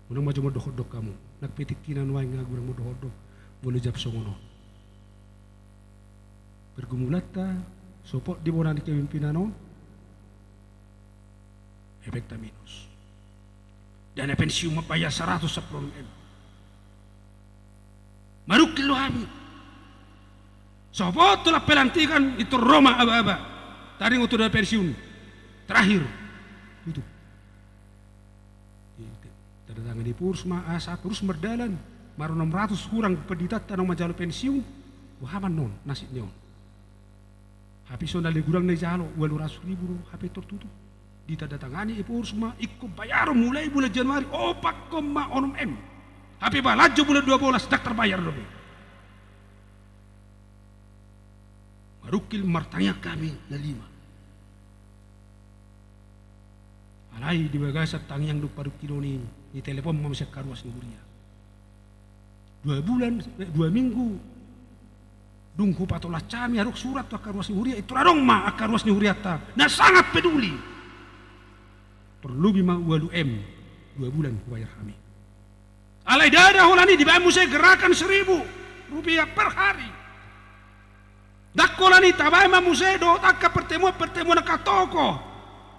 Unang ma jo mandohot-dohot hamu. Nang pe tingki na nuaeng nga godang mandohot-dohot molo jam songon on. Pergumulanta, sopot di bona ni kepimpinan on, efekta minus. Dana pensiun mambayar saratus sampulu onom M. Marungkil do hami. Sopot tu lam pelantikan, pintor ro ma aba-aba. Taringot tu dana pensiun. Terakhir. Tutup. Tanda tangan i, purus ma, asa terus mardalan. Mar onom ratus hurang panditanta na manjalo pensiun. Boha ma annon nasib ni on? Hape songon na godang na dijalo, ualu ratus ribu do, hape tortutup. Ditandatangani, ipurus ma, ingkon bayaron mulai bulan Januari, opat koma onom M. Hape balanjo bulan dua bolas, ndang tarbayar dope. Marungkil martangiang hami na lima. Alai di bagasan tangiang dohot parungkilon i, ditelepon ma muse angka ruas ni huria. Dua bulan, eh, dua minggu. Dung hupatolhas hami adong surat tu angka ruas ni huria, pintor adong ma angka ruas ni hurianta na sangat peduli. Perlu be ma ualu M, dua bulan hubayar hami. Alai ndada holan i, dibaen muse gerakan seribu rupiah per hari. Ndang holan i, tabaen ma muse dohot angka pertemuan-pertemuan angka tokoh,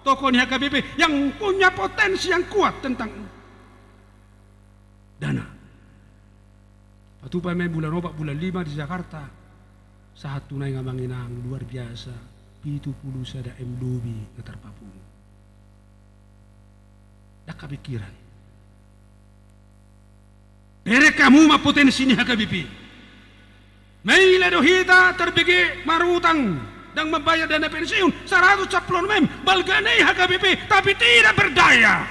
tokoh ni H K B P yang punya potensi yang kuat tentang dana. Patupa ma i bulan opat, bulan lima di Jakarta. Sahat tu nuaeng amang inang, luar biasa. Pitu pulu sada M lobi na tarpapungu. Ndang hapikiran. Bereng hamu ma potensi ni H K B P. Maila do hita tarbege marutang, ndang mambayar dana pensiun, saratus sampulu onom M, balga na i H K B P, tapi tidak berdaya.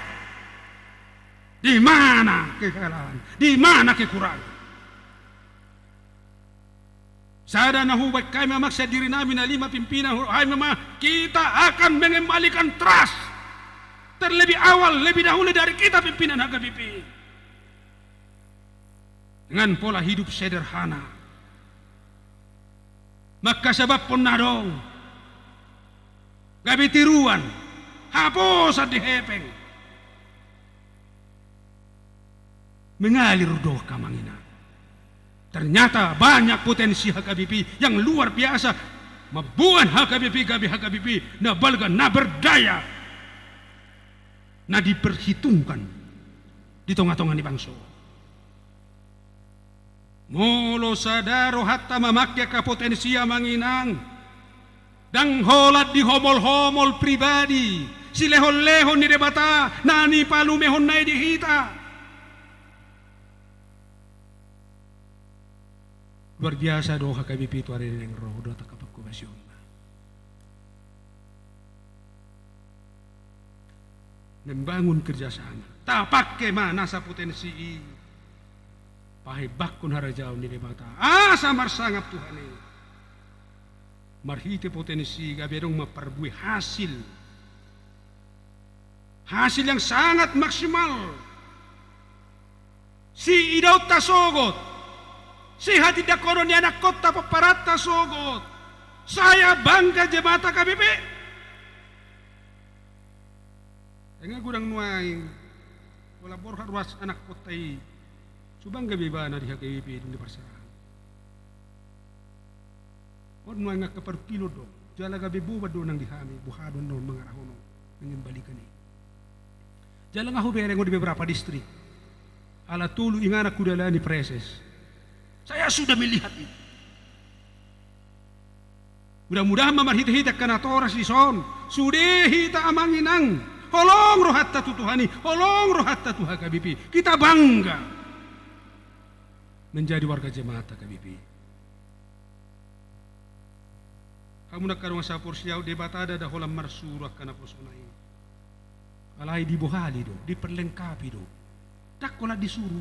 Di mana kesalahan? Di mana kekurangan? Sada na hubaen hami, amang, sian diri nami na lima pimpinan, hami ma, kita akan mengembalikan trust terlebih awal, lebih dahulu dari kita pimpinan H K B P. Dengan pola hidup sederhana. Mangkasabamhon na adong. Gabe tiruan. Haposan di hepeng. Mengalir do, amang inang. Ternyata banyak potensi H K B P yang luar biasa. Mamboan H K B P gabe H K B P na balga, na berdaya. Na diperhitungkan di tonga-tonga ni bangso. Molo sada rohanta mamangke angka potensi, amang inang, ndang holan dihomol-homol pribadi, silehon-lehon ni Debata na nipalumehonna i di hita. Luar biasa do H K B P tu ari naeng ro, dohot angka pangkobasion. Membangun kerjasama. Tapangke ma nasa potensi i. Pahembangkon harajaon ni Debata. Asa marsangap Tuhan i. Marhite potensi i gabe adong ma parbue, hasil. Hasil yang sangat maksimal. Siidaonta sogot. Sihatindanghonon ni anakkonta, pomparanta sogot. Saya bangga jemaat H K B P. Nga godang nuaeng, pola borhat ruas anakkonta i, so bangga be ibana di H K B P dung diparsarahon. On nuaeng angka parungkilon do, jala gabe boban do nang di hami, boha do annon mangarahon on, mengembalikan i. Jala nga hubereng on di beberapa distrik. Ala tolu inganan hudalani praeses. Saya sudah melihat itu. Mudah-mudahan ma marhite-hite angka natoras dison, sude hita, amang inang, holong rohanta tu Tuhan i, holong rohanta tu H K B P. Kita bangga. Menjadi warga jemaat H K B P. Hamu na angka dongan sahaporseaon, Debata ndada holan marsuru angka naposona i. Alai dibohali do, diperlengkapi do. Ndang holan disuru.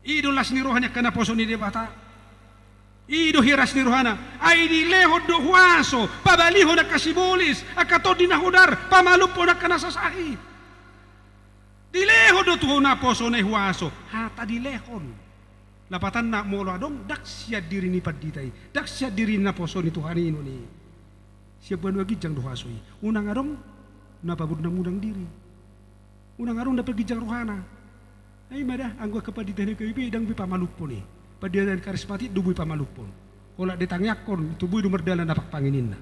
I do las ni roha ni angka naposo ni Debata. I do hira ni rohana. Ai dilehon do huaso pabalihon angka sibolis, angka tondi na hodar, pamalumhon angka na sasahit. Dilehon do tu naposona i huaso, hata dilehon. Lapatanna, molo adong, ndang sian diri ni pandita i, ndang sian diri ni naposo ni Tuhan i, non i. Sian banua ginjang do huaso i. Unang adong na paburnamurnang diri. Unang adong na paginjang rohana. Ai ma da, anggo angka pandita ni H K B P ndang boi pamalumhon i. Pandita ni karismatik do boi pamalumhon. Holan ditangiangkon, tu boi do mardalan na pakpangin ninna.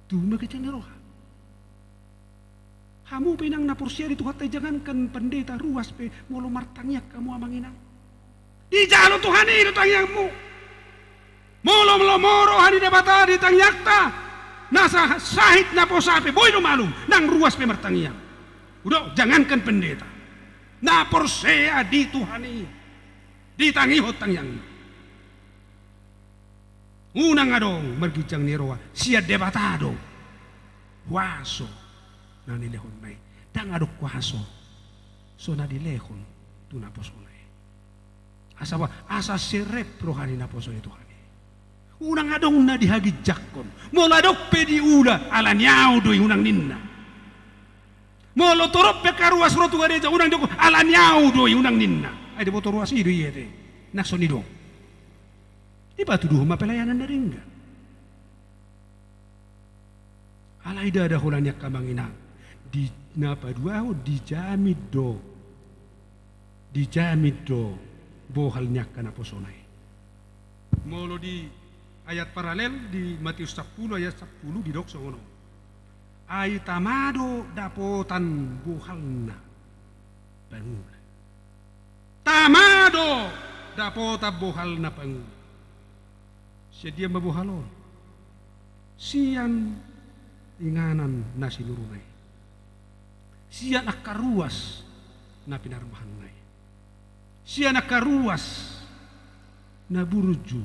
Tu ma ginjang ni roha. Hamu pe inang na porsea di Tuhanta i, jangankan pandita, ruas pe, molo martangiang hamu amang inang, dijalo Tuhan i do tangiangmu. Molo, molo lomo roha ni Debata di tangiangta, na sa-, sahit na posa pe boi do malum, nang ruas pe martangiang. Udo, jangankan pandita, na porsea di Tuhan i, ditangihon tangiangna. Unang adong marginjang ni roha, sian Debata do huaso na nilehonna i. Ndang adong huaso so na dilehon tu naposona i. Asa ba, asa serep roha ni naposo ni Tuhan i. Unang adong na dihaginjangkon. Molo adong pe diula, ala ni au do i, unang ninna. Molo torop pe angka ruas ro tu gareja, unang didok, ala ni au do i, unang ninna. Ai diboto ruas i do i ate, na songon i do. Dipatuduhon ma pelayanan na denggan. Alai ndada holan i angka amang inang. Di na paduahon, dijamin do. Dijamin do bohal ni angka naposona i. Molo di ayat paralel di Matius sampulu ayat sampulu didok songon on. Ai tama do dapotan bohalna pangula. Tama do dapotan bohalna pangula. Sian dia ma bohal on? Sian inganan na sinuruna i. Sian angka ruas na pinarbahanna i. Sian angka ruas na burju,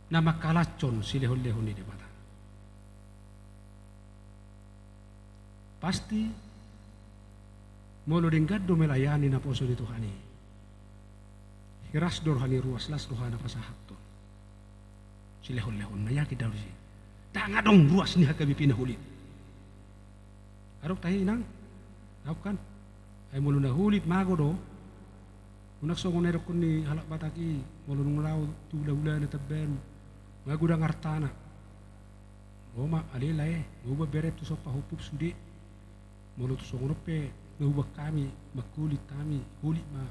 na mangkalashon silehonlehon ni Debata. Pasti, molo denggan do melayani naposo ni Tuhan i, hiras do roha ni ruas, las rohana pasahathon silehonlehonna, yakin do au disi. Ndang adong ruas ni H K B P na holit. Adong tahe inang? Adong kan? Ai molo na holit mago do. Unang songon na nidokkon ni halak Batak i, molo dung laho tu hulahula na tambaru, nga godang artana. Ro ma, ale lae, nga huboan berem tu son pahompum sude. Molo tung songon on pe na huboan hami, mangholit hami, holit ma,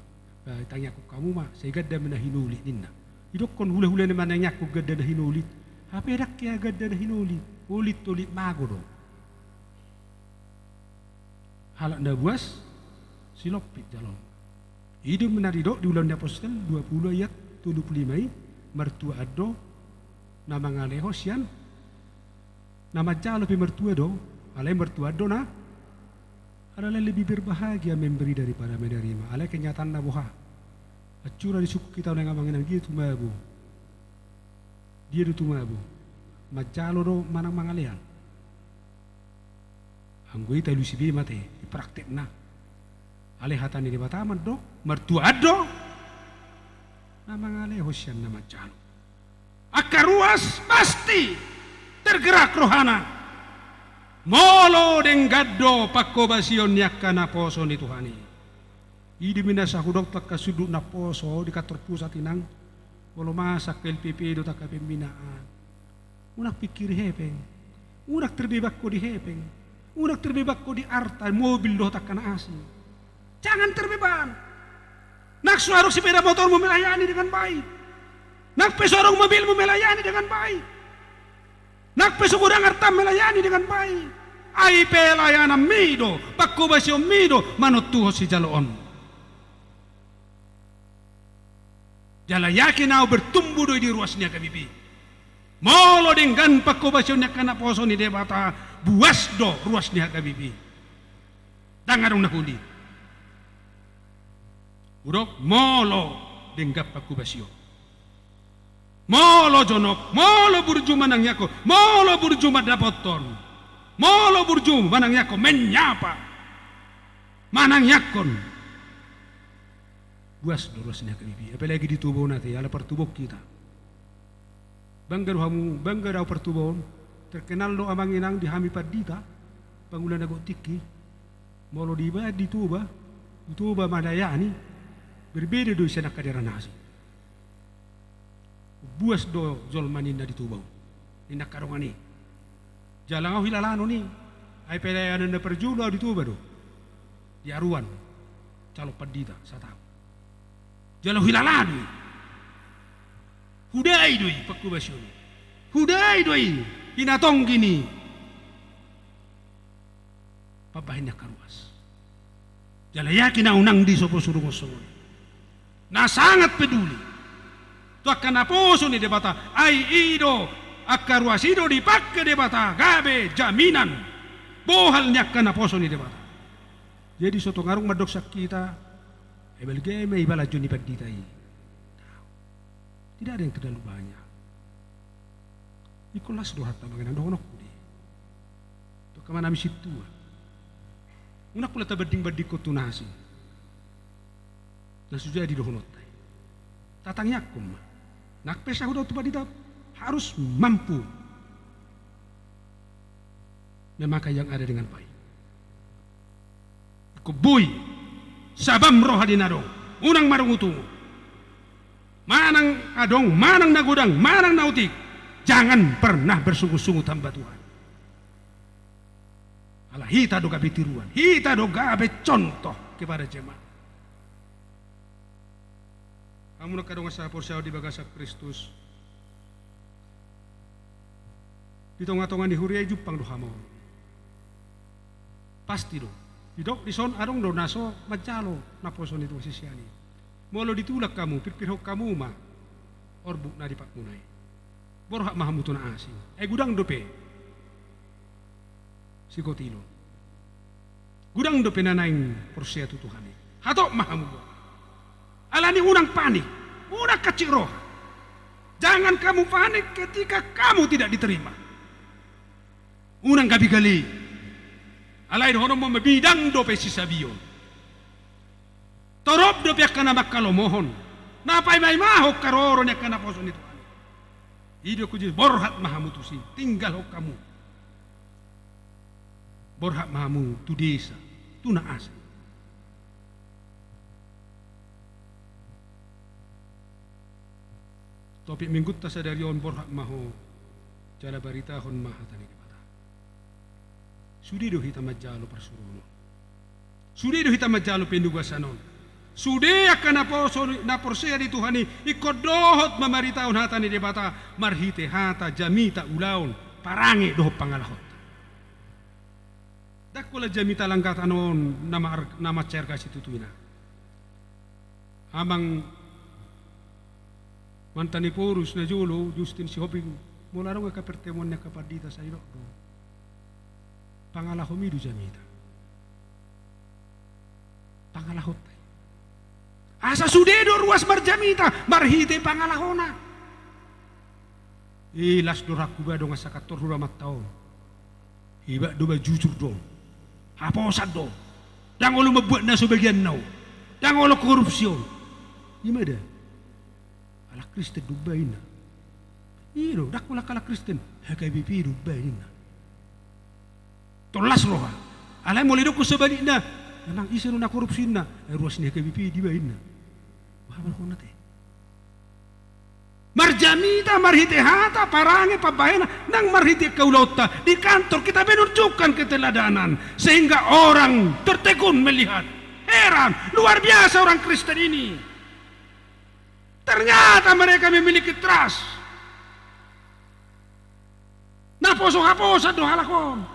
eh, tangiangkon hamu ma, sai ganda ma na hinolit ninna. Didokkon hulahula na manangiangkon ganda na hinolit. Hape ndang hea ganda na hinolit, holit-holit mago do. Halak na buas silompit jaloon. I do na didok di Ulaon ni Apostel dua pulu ayat tolu pulu lima i, martuaan do na mangalehon sian na manjalo pe martua do, alai martuaan do na, adalah lebih berbahagia memberi daripada menerima. Alai kenyataanna boha? Ancura disungkun hita on amang inang, dia tumabo? Dia do tumabo? Manjalo do manang mangalean? Anggo i talusi be ma ate di praktekna. Alai hata ni Debata mandok, martuaan do na mangalehon sian na manjalo. Angka ruas pasti tergerak rohana molo denggan do panghobasion ni angka naposo ni Tuhan i. I do ma na sai hudok tu angka sundut naposo di kantor pusat inang, molo masa angka L P P dohot angka pembinaan, unang pingkiri hepeng. Unang terbeban ho di hepeng. Unang terbeban ho di arta, mobil dohot angka na asing. Jangan terbeban. Nang so adong sepeda motormu, melayani dengan baik. Nang pe so adong mobilmu, melayani dengan baik. Nang pe so godang artam, melayani dengan baik. Ai pelayananmi do, panghobasionmi do manontuhon sijaloon. Jala yakin au, bertumbuh do i di ruas ni H K B P. Molo denggan panghobasion ni angka naposo ni Debata, buas do ruas ni H K B P. Ndang adong na holit. Hudok molo denggan pangkobasion, molo jonok, molo burju manangiangkon, molo burju mandapothon, molo burju manangiangkon, menyapa, manangiangkon. Buas do ruas ni H K B P I, apalagi di Toba on ate, ala partubuan hita. Bangga do hamu, bangga do au partubuan. Terkenal do amang inang di hami pandita, pangula na gok tingki. Molo dibaen di Toba, di Toba manayani, berbeda do sian angka daerah na asing. Buas do jolma ninna di Toba on, ninna angka dongan i. Jala nga huhilalanon i, ai pelayanan na parjolo au di Toba do, di Aruan, calon pandita sataon. Jala huhilala do i. Hudai do i pangkobasion i. Hudai do i hinatonggin i. Pambahen ni angka ruas. Jala yakin au nang di so posurungon songon i. Na sangat peduli tu angka naposo ni Debata, ai i do, angka ruas i do dipangke Debata gabe jaminan bohal ni angka naposo ni Debata. Jadi so tung adong mandok sian hita, ai balga ma i balanjo ni pandita i. Tidak ada yang terlalu banyak. Ingkon las do hata mangenang dohononku di tu angka amanami sintua. Unang pola tabandingbandingkon tu na asing. Na so jadi dohononta i, tatangiangkon ma. Nang pe sahuta tu pandita harus mampu memakai yang ada dengan baik. Ingkon boi, sabam roha di na adong, unang marungutungut. Manang adong, manang na godang, manang na otik, jangan pernah bersungut-sungut hamba Tuhan. Ala hita do gabe tiruan, hita do gabe contoh kepada jemaat. Hamu angka dongan sahaporseaon di bagasan Kristus, di tongatonga ni huria i jumpang do hamaolon. Pasti do. Didok dison adong do na so manjalo naposo ni Tuhan sisean i. Molo ditulak hamu, pirpirhon hamu ma orbuk na dipakmuna i. Borhat ma hamu tu na asing. Ai godang dope sikotilon. Godang dope na naeng porsea tu Tuhan i. Hatop ma hamu. Alani unang panik, unang kancit roha. Jangan kamu panik ketika kamu tidak diterima. Unang gabe gale. Alai dohononmu ma midang dope sisabion. Torop dope angka na manghalomohon, na paimaimahon haroro ni angka naposo ni Tuhan. I do hujaha borhat ma hamu tusi, tinggalhon hamu. Borhat ma hamu tu desa, tu na asing. Topik minggunta sadari on, borhat ma ho jala baritahon ma hata ni Debata. Sude do hita manjalo parsuruon on. Sude do hita manjalo penugasan on. Sude angka naposo, na porsea di Tuhan i, ingkon dohot mamaritahon hata ni Debata marhite hata jamita ulaon, parange dohot pangalahonta. Ndang holan jamita langgatan on na ma-, na mansai arga situtu i na. Amang Manta Niphorus na jolo, Justin Sihombing, molo adong angka pertemuan ni angka pandita sai didok do, pangalahomi do jamita. Pangalahonta i. Asa sude do ruas marjamita marhite pangalahona. I las do rohangku ba dongan sakantor hura mantau. Iba do ba jujur do. Haposan do. Ndang olo mambuat na so bagianna on. Ndang olo korupsi on. Ima da. Halak Kristen do umbahen ninna. I do, ndang holan halak Kristen. H K B P do umbahen ninna. Tolhas roha. Alai molo didok sabalikna, memang ise do na korupsi ninna. Eh, ruas ni H K B P do iba ninna. Boha ma dohononta i. Marjamita marhite hata, parange, pambahenan, nang marhite angka ulaonta di kantor, kita menunjukkan keteladanan sehingga orang tertegun melihat. Heran, luar biasa orang Kristen ini. Ternyata mereka memiliki trust. Naposo haposan do halak on.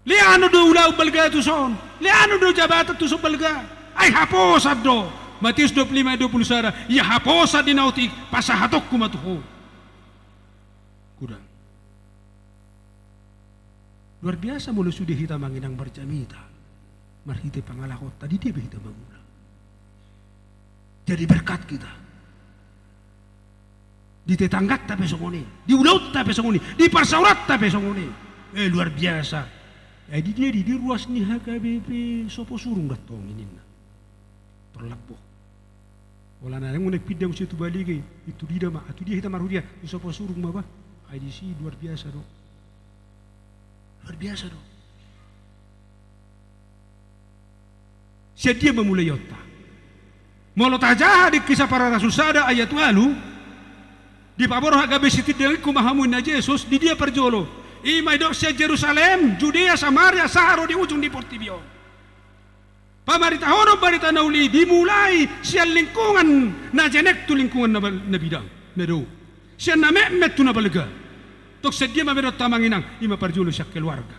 Lehonon do ulaon balga tuson, lehonon do jabatan tuson balga. Ai haposan do. Matius dua puluh lima ayat dua puluh sada, ia haposan ni na otik pasahatonku ma tu ho. Godang. Luar biasa molo sude hita manang marjamita marhite pangalahonta, di dia be hita mangula. Jadi berkat kita. Di tetangganta pe songon i, di ulaonta pe songon i, di parsaoranta pe songon i. Eh, luar biasa. Eh, di dia, di dia ruas ni H K B P Soposurung do tong i ninna. Torlak bo. Holan na naeng pinda muse tu Balige, i tu dia ma, tu dia hita marhuria, di Soposurung ma bah. Ai disi luar biasa do. Luar biasa do. Sian dia ma mulaionta? Molo tajaha di Kisah Para Rasul sada ayat ualu, dipaborhat gabe sitindanganku ma hamu ninna Jesus, di dia parjolo? I ma didok sian Jerusalem, Judea, Samaria, sahat ro di ujung ni portibi on. Pamaritahonon barita na uli i dimulai sian lingkungan na jenek tu lingkungan na bal-, na bidang, na dao. Sian na metmet tu na balga. Tong sian dia ma muse didok, amang inang? I ma parjolo sian keluarga.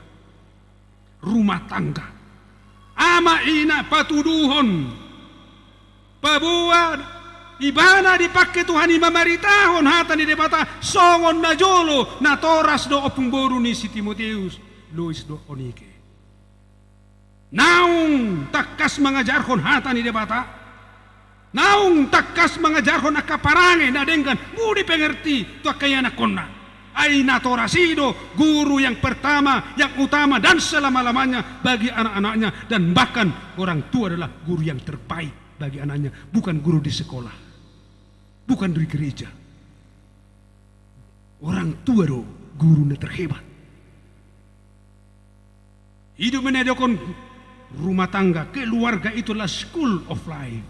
Rumah tangga. Ama ina patuduhon. Paboa ibana dipangke Tuhan i mamaritahon hata ni Debata songon najolo, natoras do ompung boru ni si Timoteus, Lois dohot Eunike. Naung tangkas mangajarhon hata ni Debata, naung tangkas mangajarhon angka parange na denggan, budi pengerti tu angka ianakhonna. Ai natoras i do guru yang pertama, yang utama, dan selama-lamanya bagi anak-anaknya, dan bahkan orang tua adalah guru yang terbaik bagi anaknya, bukan guru di sekolah, bukan di gereja. Orang tua do guru na terhebat. I do na didok, rumah tangga, keluarga itu adalah school of life.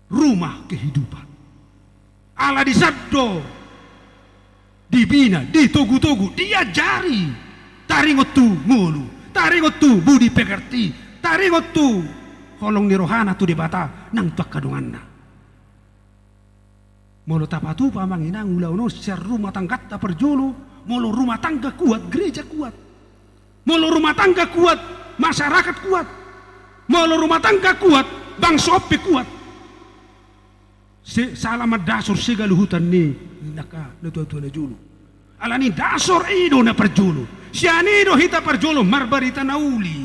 Rumah kehidupan. Ala di san do dibina, ditogu-togu, diajari. Taringot tu ngolu, taringot tu budi pekerti, taringot tu holong ni rohana tu Debata nang tu angka donganna. Molo tapatupa, amang inang, ulaon on sian rumah tangganta parjolo, molo rumah tangga kuat, gereja kuat. Molo rumah tangga kuat, masyarakat kuat. Molo rumah tangga kuat, bangso on pe kuat. Se-, sala mandasor sega luhutan ni, ni angka natua-tua na jolo. Alani dasor i do na parjolo. Sian i do hita parjolo marbarita na uli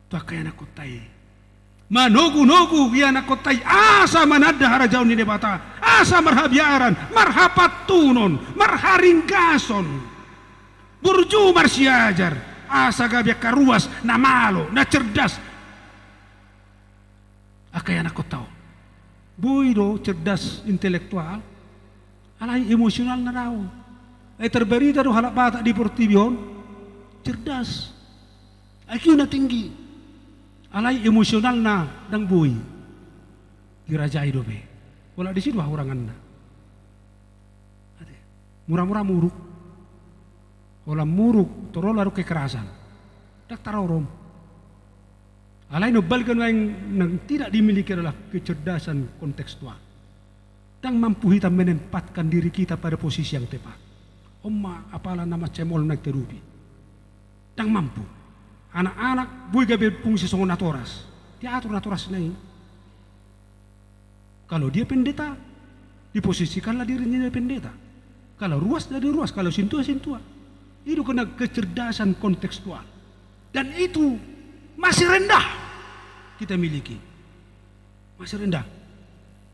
tu angka ianakkonta i. Manogu-nogu ianakkonta i asa mananda harajaon ni Debata, asa marhabiaran, marhapantunon, marharinggason, burju marsiajar, asa gabe angka ruas na malo, na cerdas angka ianakkonta on. Boi do cerdas intelektual, alai emosionalna dao. Ai tarbarita do halak Batak di portibi on cerdas, I Q-na tinggi, alai emosionalna ndang boi dirajai dope. Holan disi do hahuranganna. Ate, mura-mura muruk. Holan muruk, torol adong kekerasan. Ndang tarorom. Alai na umbalga nuaeng yang tidak dimiliki adalah kecerdasan kontekstual. Ndang mampu hita menempatkan diri kita pada posisi yang tepat. On ma apala na mansai molo naeng tadupi. Ndang mampu. Anak-anak boi gabe fungsi songon natoras. Diatur natorasna i. Kalau dia pendeta, diposisikanlah dirinya jadi pendeta. Kalau ruas, jadi ruas. Kalau sintua, sintua. I do kena kecerdasan kontekstual. Dan itu masih rendah kita miliki. Masih rendah.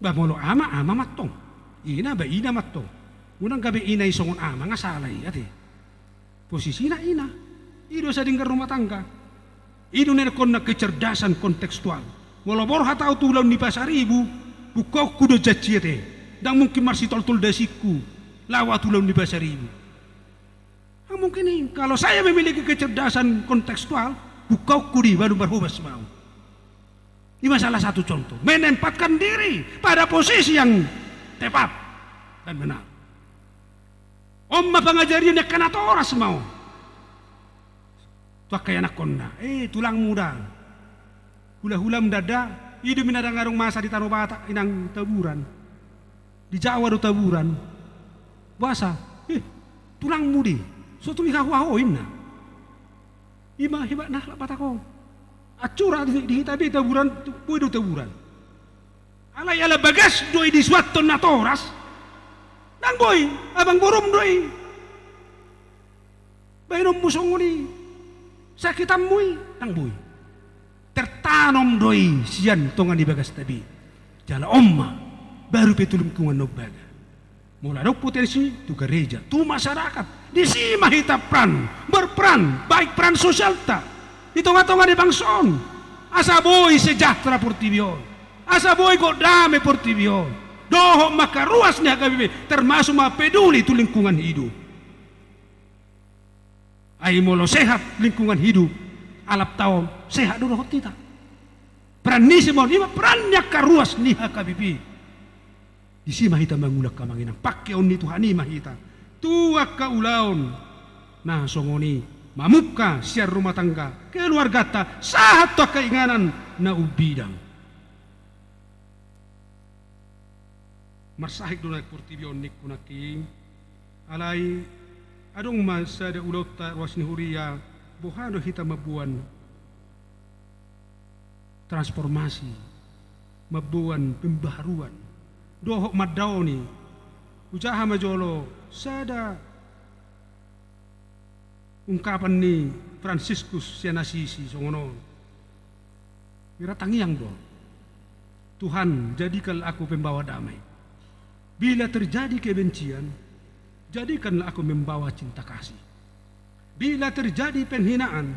Bah, molo ama, ama mantong. Ina, bah, ina mantong. Unang gabe ina i songon ama, nga sala i, ate. Posisina ina. I do sadenggan rumah tangga. I do na nidokhonna kecerdasan kontekstual. Molo borhat ahu tu ulaon ni Pasaribu, bungkaonku do janji, ate. Ndang mungkin marsitoltol dasingku laho ahu tu ulaon ni Pasaribu. Ndang mungkin i. Kalau saya memiliki kecerdasan kontekstual, bungkaonku do i, baru marhobas ma ahu. I ma salah satu contoh, menempatkan diri pada posisi yang tepat dan benar. On ma pangajarion ni angka natoras ma on tu angka ianakhonna. Eh, tulangmu da, hulahulam da, i do mina ndang adong masa di Tano Batak inang taburan. Di Jawa do taburan. Boasa? Eh, tulangmu do i. So tung i hahoa ho, inna. I ma hebatna halak Batak on. Ancura di, di hita be taburan, tu, boi do taburan. Alai ala bagas do i disuanhon natoras. Ndang boi, abang borum do i. Baenonmu songon i, sakitanmu i, ndang boi. Tertanam Tanom do i sian tonga ni bagasta be. Jala on ma, baru pe tu lingkungan na umbaga. Molo adong potensi, tu gareja, tu masyarakat. Disi ma hita peran, berperan, baik peran sosialta. Di tonga-tonga ni bangso on. Asa boi sejahtera portibi on. Asa boi gok dame portibi on. Dohot mangkaruas ni H K B P, termasuk ma peduli tu lingkungan hidup. Ai molo sehat lingkungan hidup, alap taon, sehat do dohot hita. Peran ni si ma on, i ma peran ni angka ruas ni H K B P. Disi ma hita mangula angka amang inang, pangkeon ni Tuhan i ma hita. Tu angka ulaon na songon i, mamungka sian rumah tangga, keluargata, sahat tu angka inganan na umbidang. Marsahit do naeng portibi on ningku nangkin. Alai adong ma sada ulaonta ruas ni huria, boha do hita mamboan transformasi, mamboan pembaharuan, dohot mandaoni. Hujaha ma jolo sada ungkapan ni Fransiskus sian Asisi songon on. Hira tangiang do. Tuhan, jadikanlah aku pembawa damai. Bila terjadi kebencian, jadikanlah aku membawa cinta kasih. Bila terjadi penghinaan,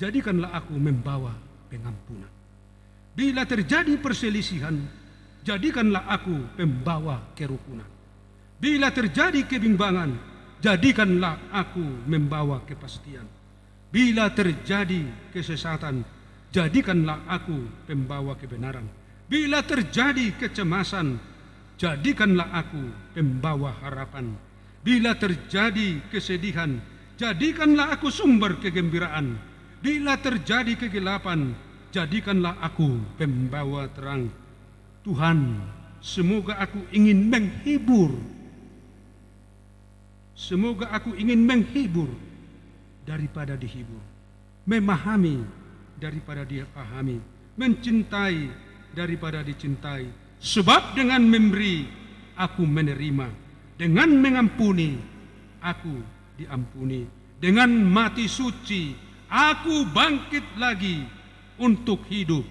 jadikanlah aku membawa pengampunan. Bila terjadi perselisihan, jadikanlah aku pembawa kerukunan. Bila terjadi kebimbangan, jadikanlah aku membawa kepastian. Bila terjadi kesesatan, jadikanlah aku pembawa kebenaran. Bila terjadi kecemasan, jadikanlah aku pembawa harapan. Bila terjadi kesedihan, jadikanlah aku sumber kegembiraan. Bila terjadi kegelapan, jadikanlah aku pembawa terang. Tuhan, semoga aku ingin menghibur. Semoga aku ingin menghibur daripada dihibur, memahami daripada dipahami, mencintai daripada dicintai. Sebab dengan memberi, aku menerima. Dengan mengampuni, aku diampuni. Dengan mati suci, aku bangkit lagi untuk hidup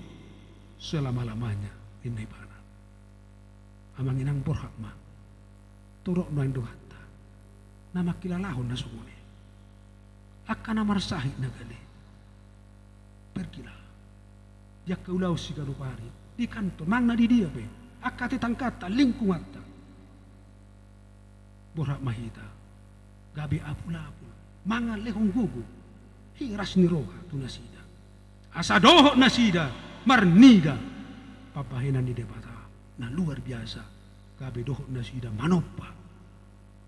selama-lamanya, ninna ibana. Amang inang, borhat ma. Torop nuaeng do hata na mangkilalahon na songon i. Angka na marsahit na gale. Pergilah. Di angka ulaon siganup ari, di kantor, manang na di dia pe, angka tetanggata, lingkunganta. Borhat ma hita gabe apul-apul, mangalehon gogo, hiras ni roha tu nasida, asa dohot nasida marnida pambahenan ni Debata na luar biasa, gabe dohot nasida manompa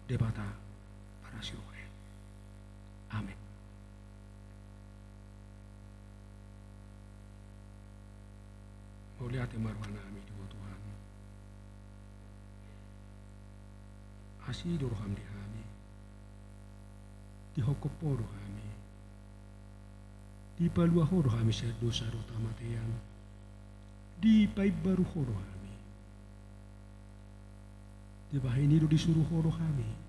Debata parasiroha i. Amen. Mauliate ma rohanami di Ho Tuhan. Asi do roham di hami. Dihophop Ho do hami. Dipalua Ho do hami sian dosa dohot hamatean. Dipaimbaru Ho do hami. Dibahen i do disuru Ho do hami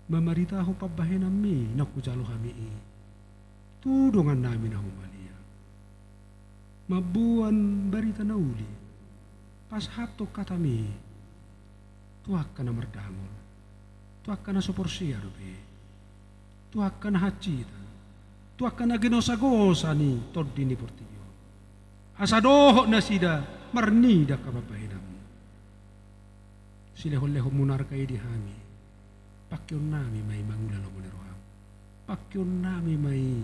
mamaritahon pambahenanmi naung hujalo hami i tu dongannami na humaliang, mamboan barita na uli, pasahathon hatami tu angka na mardangol, tu angka na so porsea dope, tu angka na hansit, tu angka na ginosagosa ni tondi ni portibi on, asa dohot nasida marnida angka pambahenanmi. Silehon-lehonmuna arga i di hami. Pangkeonnami ma i mangula lomo ni roham. Pangkeonnami ma i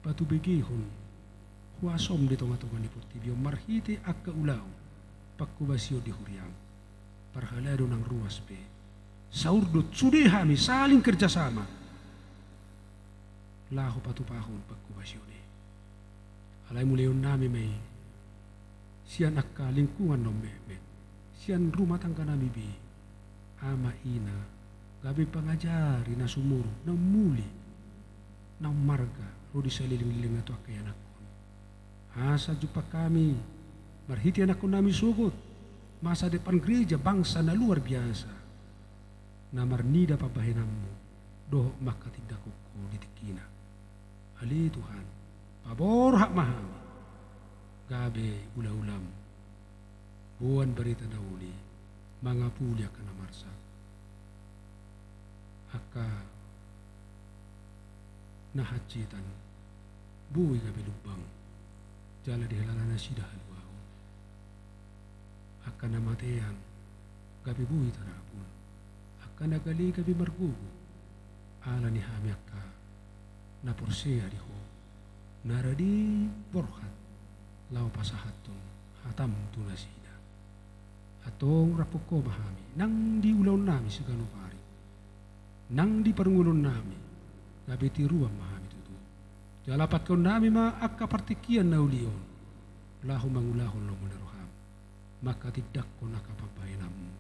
patubegehon huasom di tonga-tonga ni portibi on marhite angka ulaon pangkobasion di huriam. Parhalado nang ruas pe, saurdot sude hami saling kerjasama laho patupahon pangkobasion i. Alai mulehonnami ma i sian angka lingkungan na ummetmet, sian rumah tangganami be, ama ina, gabe pangajari na sumurung, na umuli, na ummarga ro di salelenglelengna tu angka ianakhon. Asa jumpang hami marhite ianakhonnami sogot masa depan gereja bangsa na luar biasa, na marnida pambahenanmu dohot mangkatindangkon Ho di tingkina. Ale Tuhan, Paborhat ma hami gabe ulaulaM, boan barita na uli, mangapuli angka na marsak, angka na hansetan boi gabe lumbang, jala dihilala nasida haluaon. Angka na matean gabe boi tarapul, angka na gale gabe margogo. Alani hami angka na porsea di Ho, na rade borhat laho pasahathon hataM tu nasida. Antong raphon Ho ma hami nang di ulaonnami siganup ari, nang di parngoluonnami, gabe tiruan ma hami tutu. Jala pathononnami ma angka partingkian na uli on laho mangulahon lomo ni rohaM, manghatindanghon angka pambahenanMu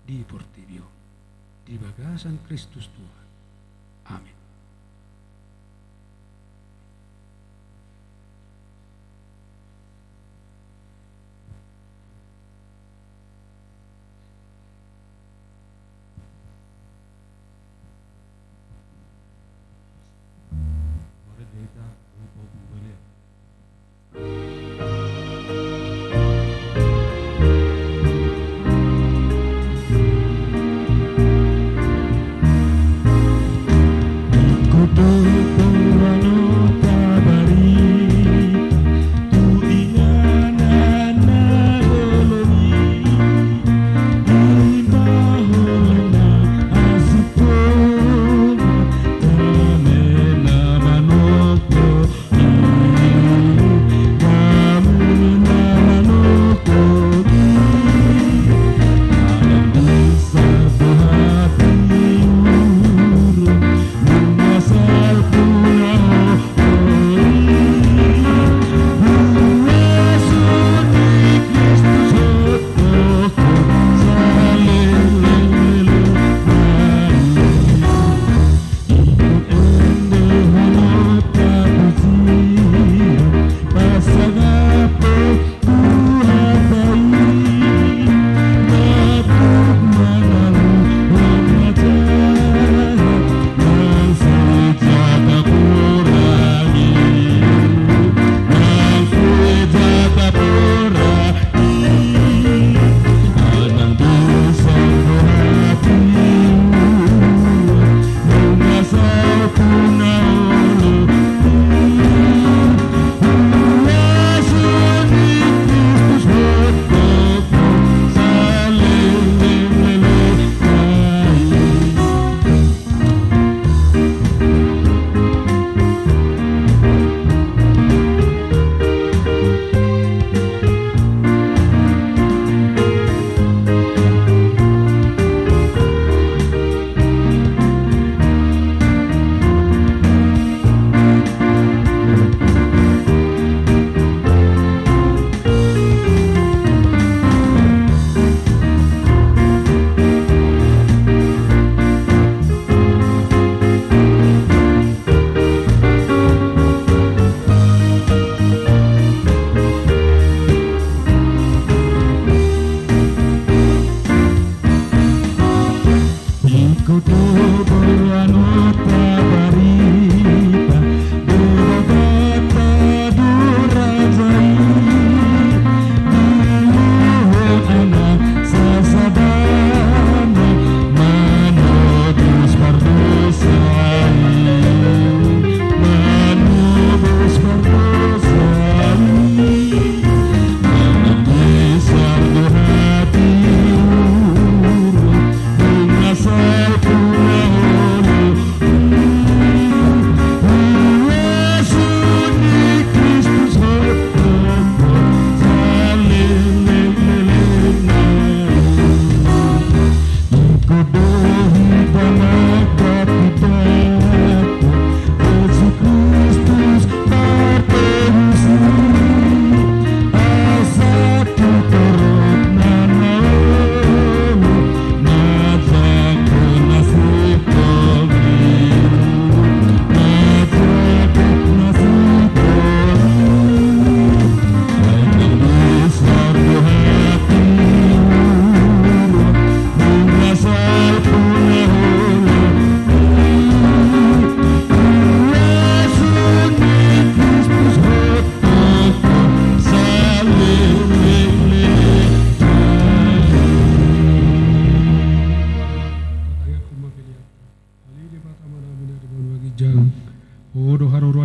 di portibi on. Di bagasan Kristus Tuhan. Amin.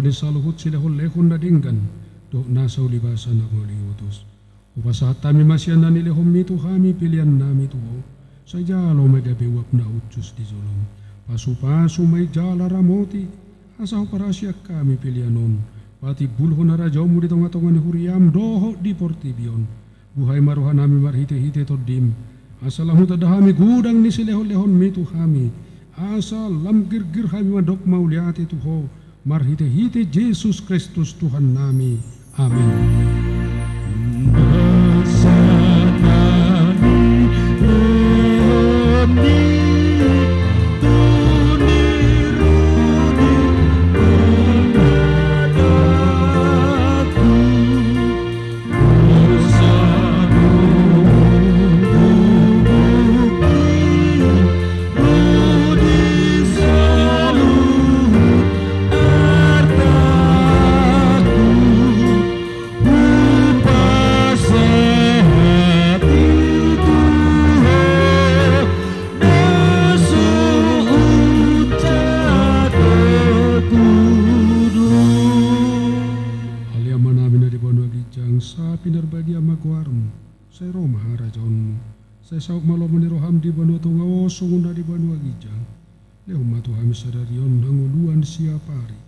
ni saluhut silehonlehon na denggan dohot nasa ulibasa na mauliutus. Hupasahat hami ma sian na nilehonmi tu hami peleannami tu Ho. Sai jalo ma i gabe uap na hushus di jolom. Pasupasu ma i jala ramoti, asa huparasian hami pelean on patimbulhon harajaonmu di tongatonga ni huriam dohot di portibi on. Buhai ma rohanami marhitehite Tondim, asa lam hutanda hami godang ni silehonlehonmi tu hami, asa lam girgir hami mandok mauliate tu Ho marhitehite Jesus Kristus Tuhannami. Amen. Ale Amanami na di banua ginjang, sai pinarbadia ma goarmu, sai ro ma harajaonmu, sai saut ma lomo ni roham di banua tonga on songon na di banua ginjang. Lehon ma tu hami sadari on hangoluan siapari.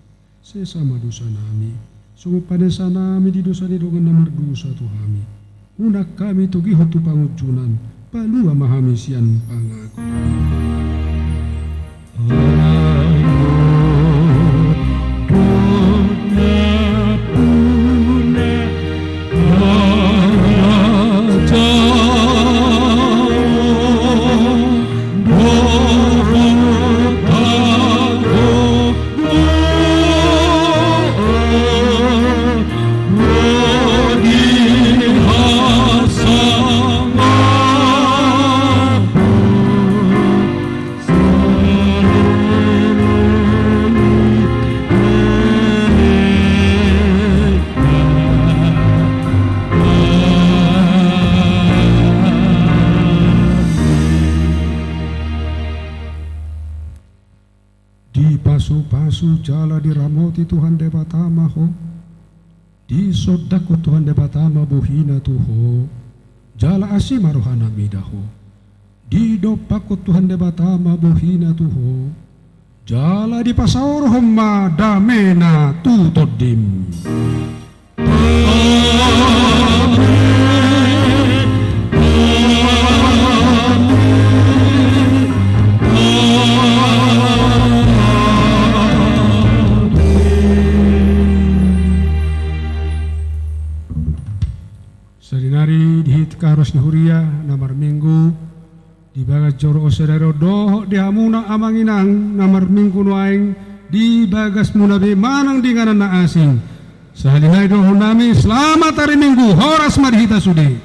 Sesa ma dosanami, songon panesanami di dosa ni dongan na mardosa tu hami. Unang hami togihon tu pangunjunan, palua ma hami sian pangago. Dipasupasu jala diramoti Tuhan Debata ma ho. Disondangkon Tuhan Debata ma bohina tu ho, jala asi ma rohana mida ho. Didompakkon Tuhan Debata ma bohina tu ho, jala dipasaorhon ma damena tu tondim. Sarinari di hita horas ni huria na marminggu di bagas joro on sadari on dohot di hamuna amang inang na marminggu nuaeng di bagasmuna be manang di inganan na asing. Sahali nai dohononnami selamat hari Minggu, horas ma di hita sude.